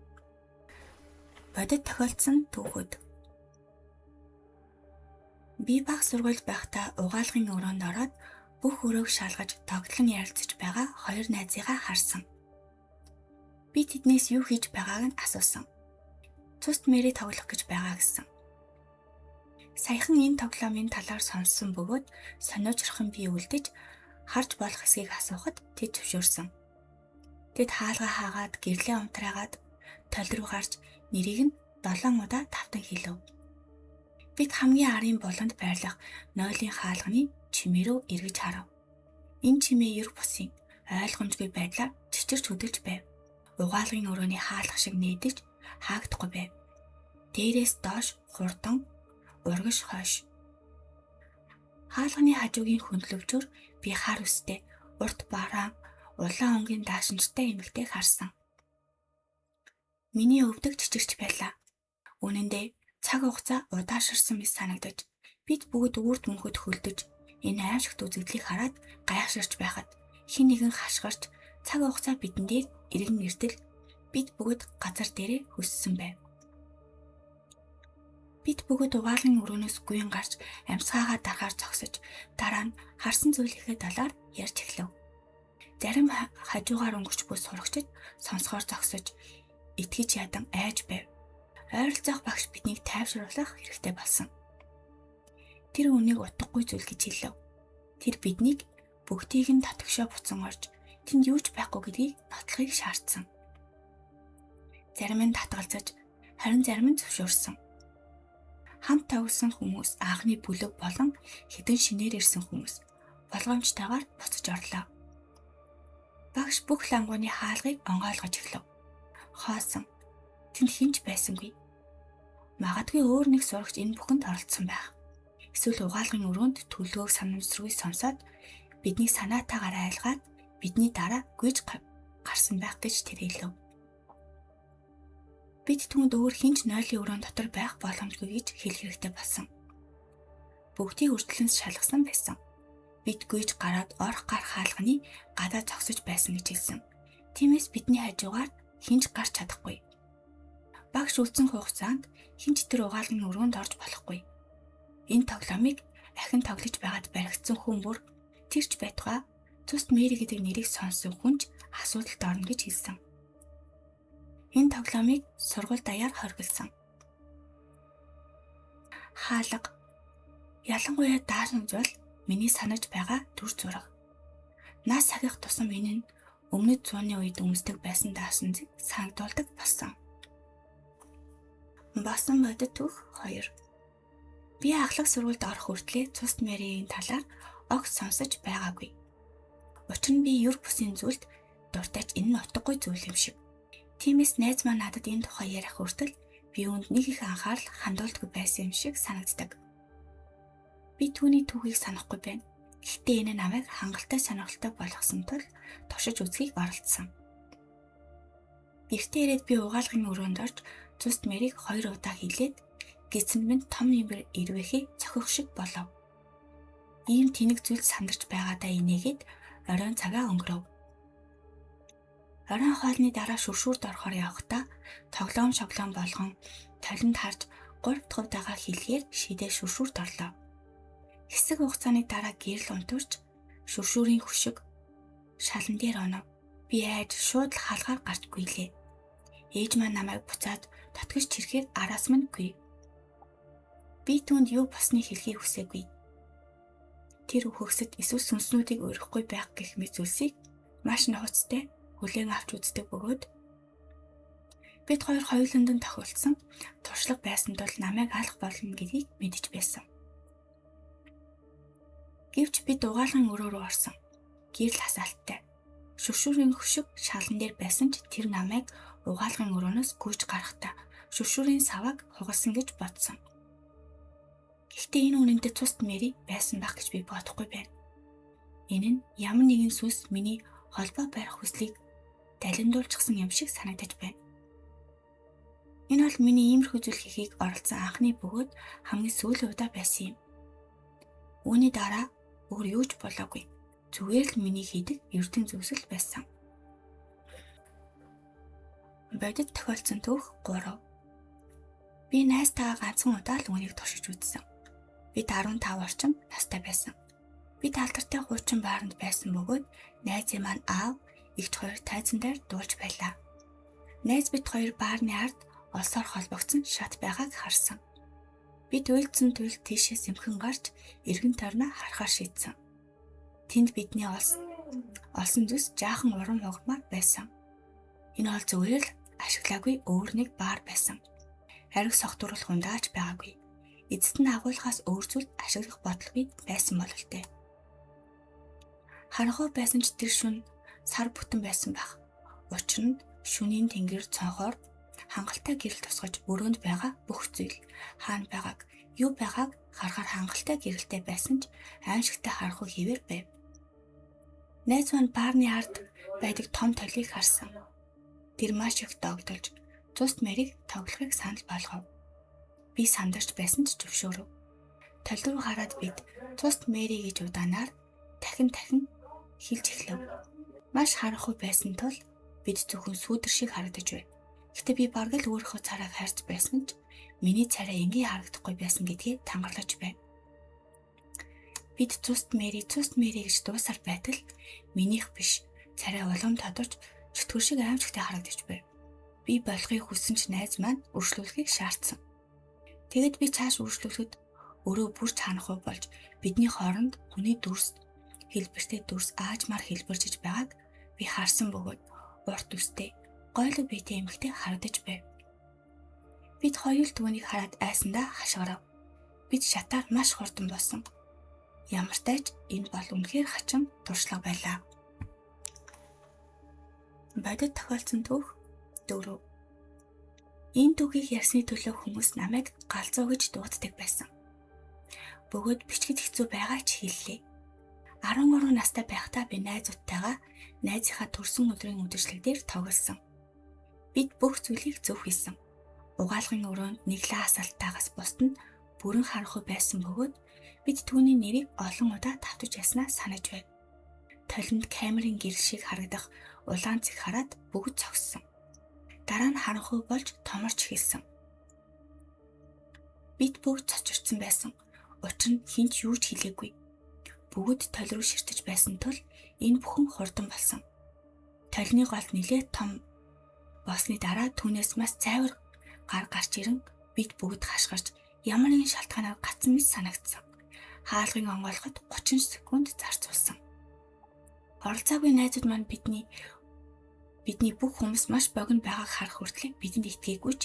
Бодит тохиолдсон түүхүүд. Би баг сургуульд байхдаа угаалгын өрөөнд ороод бүх өрөөг шалгаж тоглон ярилцаж байгаа хоёр найзыгаа харсан. Би тэднээс юу хийж байгааг нь асуусан. Цуст Мэри тоглох гэж байгаа гэсэн. Саяхан энэ тоглоомын талаар сонссон бөгөөд сониучрхан би үлдэж харж болох эсэхийг асуухад тэд зөвшөөрсөн. Тэд хаалгаа хаагаад гэрлээ унтраагаад тол руу гарч нэрийг нь 7 удаа тавтан хэлэв. Бид хамгийн арын буланд байрлах нойлын хаалганы чимээ рүү эргэж харав. Энэ чимээ ер бусын ойлгомжгүй байдлаар чичирч хөдөлж байв. Угаалгын өрөөний хаалга шиг нээдэж хаагдахгүй байв. Дээрээс доош хурдан урагш хойш. Хаалганы хажуугийн хөндлөвчөөр би хар үстэй, урт бараан, улаан өнгийн даашинчтай эмэгтэйг харсан. Миний өвдөг чичирч байлаа. Үнэн дээр цаг хугацаа удаашарсан мэт санагдаж бид бүгд үрд мөнхөд хөлдөж энэ аимшигт үзэгдлийг хараад гайхширч байхад хэн нэгэн хашгирч цаг хугацаа бидэн дээр эргэн ирдэл бид бүгд газар дээрээ хөссөн байв. Бид бүгд угаалгын өрөөнөөс гүйн гарч амьсгаагаа дарахаар зогсож дараа нь харсан зүйлийнхээ талаар ярьж эхлэв. Зарим хажуугаар өнгөрч буй сурагчид сонсохоор зогсож итгэж ядан айж байв. Ойролцоох багш биднийг тайвшруулах хэрэгтэй болсон. Тэр үнийг утгагүй зүйл гэж хэлэв. Тэр биднийг бүгдийг нь татгшоо буцан орж тэнд юу ч байхгүй гэдгийг нотлохыг шаардсан. Зарим нь татгалзаж, харин зарим нь зөвшөөрсөн. Хамт тоглосон хүмүүс анхны бүлэг болон хэдэн шинээр ирсэн хүмүүс болгоомжтойгоор буцаж орлоо. Багш бүх лангууны хаалгыг онгойлгож эхлэв. Хоосон. Тэнд хэн ч байсангүй. Магадгүй өөр нэг сурагч энэ бүхэнд оролцсон байх. Эсвэл угаалгын өрөөнд төлөвөөг санамсаргүй сонсоод биднийг санаатаагаар айлгаад бидний дараа гүйж гарсан байх гэж тэр хэлэв. Бид түүнд өөр хэн ч нойлын өрөөн дотор байх боломжгүй гэж хэлэх хэрэгтэй болсон. Бүгдийг үрчлэн шалгасан байсан. Бид гүйж гараад орох гар хаалганы гадаа зогсож байсан гэж хэлсэн. Тиймээс бидний хажуугаар хэн ч гарч чадахгүй. Багш үлдсэн хугацаанд хэн ч тэр угаалгын өрөөнд орж болохгүй. Энэ тоглоомыг ахин тоглож байгаад баригдсан хүн бүр тэрч байтугай цуст Мэри гэдэг нэрийг сонссон хүн ч асуудалд орно гэж хэлсэн. Энэ тоглоомыг сургууль даяар хоригдсон. Хаалга. Ялангуяа даашинз бол миний санаж байгаа дүр зураг. Нас сахих тусам энэ нь өмнөд зууны үед өмсдөг байсан даашинзыг санагдуулдаг болсон. Босон бодит түүх 2. Би ахлах сургуульд орох хүртлээр цуст Мэригийн талаар огт сонсож байгаагүй. Учир нь би ер бусын зүйлд дуртай ч энэ нь утгагүй зүйл юм шиг. Тиймээс найз маань надад энэ тухай ярих хүртэл би үүнд нэг их анхаарал хандуулдаггүй байсан юм шиг санагддаг. Би түүний түүхийг санахгүй байна. Гэхдээ энэ намайг хангалттай сонирхолтой болгосон тул туршиж үзхийг оролдсон. Гэртээ ирээд би угаалгын өрөөнд орж цуст Мэрийг 2 удаа хэлээд гидсэнд минь том нэмэр ирвэхээ цохих шиг болов. Ийм тэнэг зүйл сандарч байгаадаа инээгээд оройн цагаа өнгөрөв. Оройн хоолны дараа шүршүүрт орохоор явахдаа тоглоом шоглоом болгон толинд харж 3 дахь удаага хэлэхээр шидээ шүршүүрт орлоо. Хэсэг хугацааны дараа гэрэл унтварч шүршүүрийн хөшиг шалан дээр онов. Би айж шууд л хаалгаар гарч гүйлээ. Ээж маань намайг буцаад дотгош чирхээр араас минь гүй. Би түүнд юу болсныг хэлхийг хүсээгүй. Тэр үхэгсэд эсвэл сүнснүүдийг урихгүй байх гэх мэт зүйлсийг маш нухацтай хүлээн авч үздэг бөгөөд бид хоёр хоёуланд нь тохиолдсон туршлага байсан тул намайг алах болно гэдгийг мэдэж байсан. Гэвч бид угаалгын өрөө рүү орсон. Гэрэл хасаалттай. Шүршүүрийн хөшиг шалан дээр байсан ч тэр намайг угаалгын өрөөнөөс гүйж гарахдаа шүршүүрийн савааг хугалсан гэж бодсон. Гэхдээ энэ үнэндээ цуст Мэри байсан байх гэж би бодохгүй байна. Энэ нь ямар нэгэн сүнс миний холбоо барих хүслийг далимдуулчихсан юм шиг санагдаж байна. Энэ бол миний иймэрхүү зүйл хийхийг оролцсон анхны бөгөөд хамгийн сүүлийн удаа байсан юм. Үүний дараа өөр юу ч болоогүй. Зүгээр л миний хийдэг эрдэн зүйлс л байсан. Бодит тохиолдсон түүх 3. Би найзтайгаа ганцхан удаа л үүнийг туршиж үзсэн. Бид 15 орчим настай байсан. Бид алдартай хуучин бааранд байсан бөгөөд найзын маань аав, эгч хоёр тайзан дээр дуулж байлаа. Найз бид хоёр баарны ард олсоор холбогдсон шат байгааг харсан. Бид уйлдсан туйл тийшээ сэмхэн гарч эргэн тойрноо харахаар шийдсэн. Тэнд бидний олсон зүс жаахан урам хугармаар байсан. Энэ бол зүгээр л ашиглаагүй өөр нэг баар байсан. Ариг согтууруулах ундаач байгаагүй. Эцэст нь агуулгаас өөр зүйлд ашиглах бодлого байсан бололтой. Харанхуй байсан ч тэр шүн сар бүтэн байсан байх. Учир нь шүнийн тэнгэр цонхоор хангалттай гэрэл тусгаж өрөөнд байгаа бүх зүйл хаана байгааг, юу байгааг харахаар хангалттай гэрэлтэй байсан ч аимшигтай харанхуй хэвээр байв. Найз маань баарны ард байдаг том толийг харсан. Тэр маш их догдолж цуст мэрийг тоглохыг санал болгов. Би сандарч байсан ч зөвшөөрөв. Тол руу хараад бид цуст мэри гэж удаанаар дахин дахин хэлж эхлэв. Маш харанхуй байсан тул бид зөвхөн сүүдэр шиг харагдаж байв. Гэхдээ би бараг л өөрийнхөө царайг хайрч байсан ч миний царай энгийн харагдахгүй байсан гэдгээ тангарлаж байв. Бид цуст мэри цуст мэри гэж дуусаар байтал минийх биш царай улам тодорч чөтгөр шиг аимшигтай харагдаж байв. Би болохыг хүссэн ч найз маань өршлүүлэхийг шаардсан. Тэгэд би цааш үргэлжлүүлэхэд өрөө бүр чанахгүй болж бидний хооронд хүний дүрс хэлбэртэй дүрс аажмаар хэлбэржиж байгааг би харсан бөгөөд урт үстэй гойлог биетэй эмэгтэй харагдаж байв. Бид хоёр л түүнийг хараад айсандаа хашгирав. Бид шатаар маш хурдан болсон. Ямартай ч энэ бол үнэхээр хачин туршлага байлаа. Бодит тохиолдсон түүх 4. Энэ түүхийг ярьсны төлөө хүмүүс намайг галзуу гэж дууддаг байсан. Бөгөөд бичгэд хэцүү байгаа ч хэллээ. 13 настай байхдаа би найзуудтайгаа найзынхаа төрсөн өдрийн үдшилэг дээр тоглосон. Бид бүх зүйлийг зөв хийсэн. Угаалгын өрөөнд нэг лаа асаалтаагаас бусд нь бүрэн харанхуй байсан бөгөөд бид түүний нэрийг олон удаа тавтаж яснаа санаж байв. Толинд камерын гэрэл шиг харагдах улаан цэг хараад бүгд зогссон. Дараа нь харанхуй болж томорч эхэлсэн. Бид бүгд цочирдсан байсан. Учир нь хэн ч юу ч хэлээгүй. Бүгд тол руу ширтэж байсан тул энэ бүхэн хурдан болсон. Толны гол нилээд том болсны дараа түүнээс маш цайвар гар гарч ирэн бид бүгд хашгирч ямар нэгэн шалтгаанаар гацсан мэт санагдсан. Хаалгын онгойлгоход 30 секунд зарцуулсан. Оролцоогүй найзууд маань бидний бүх хүмүүс маш богино байгааг харах хүртлээр бидэнд итгээгүй ч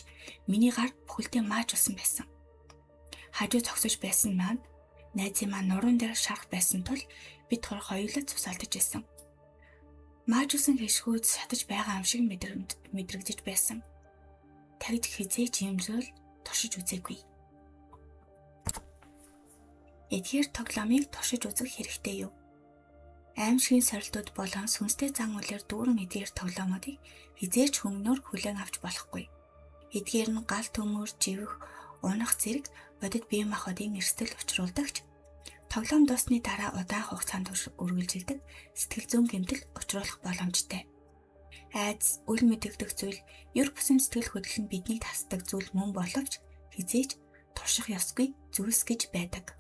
миний гар бүхэлдээ маажуулсан байсан. Хажуу зогсож байсан маань найзын маань нуруунд дээр шарах байсан тул бид хоёулаа цусаалдаж байсан. Маажуулсан хэшгүүд шатаж байгаа юм шиг мэдрэгдэж байсан. Тагд хэзээ ч юм зүйл туршиж үзээгүй. Эдгээр тоглоомыг туршиж үзэх хэрэгтэй юу? Аимшигын сорилтууд болон сүнстэй зан үйлээр дүүрэн эдгээр тоглоомуудыг хэзээ ч хөнгөнөөр хүлээн авч болохгүй. Эдгээр нь гал төмөр, живэх, унах зэрэг бодит бие махбодын эрсдэл учруулдагч тоглоом дуусны дараа удаан хугацаанд үргэлжилдэг сэтгэл зүйн гэмтэл учруулах боломжтой. Айдас, үл мэдэгдэх зүйл, ер бусын сэтгэл хөдлөл нь биднийг тасдаг зүйл мөн боловч хэзээ ч турших ёсгүй зүйлс гэж байдаг.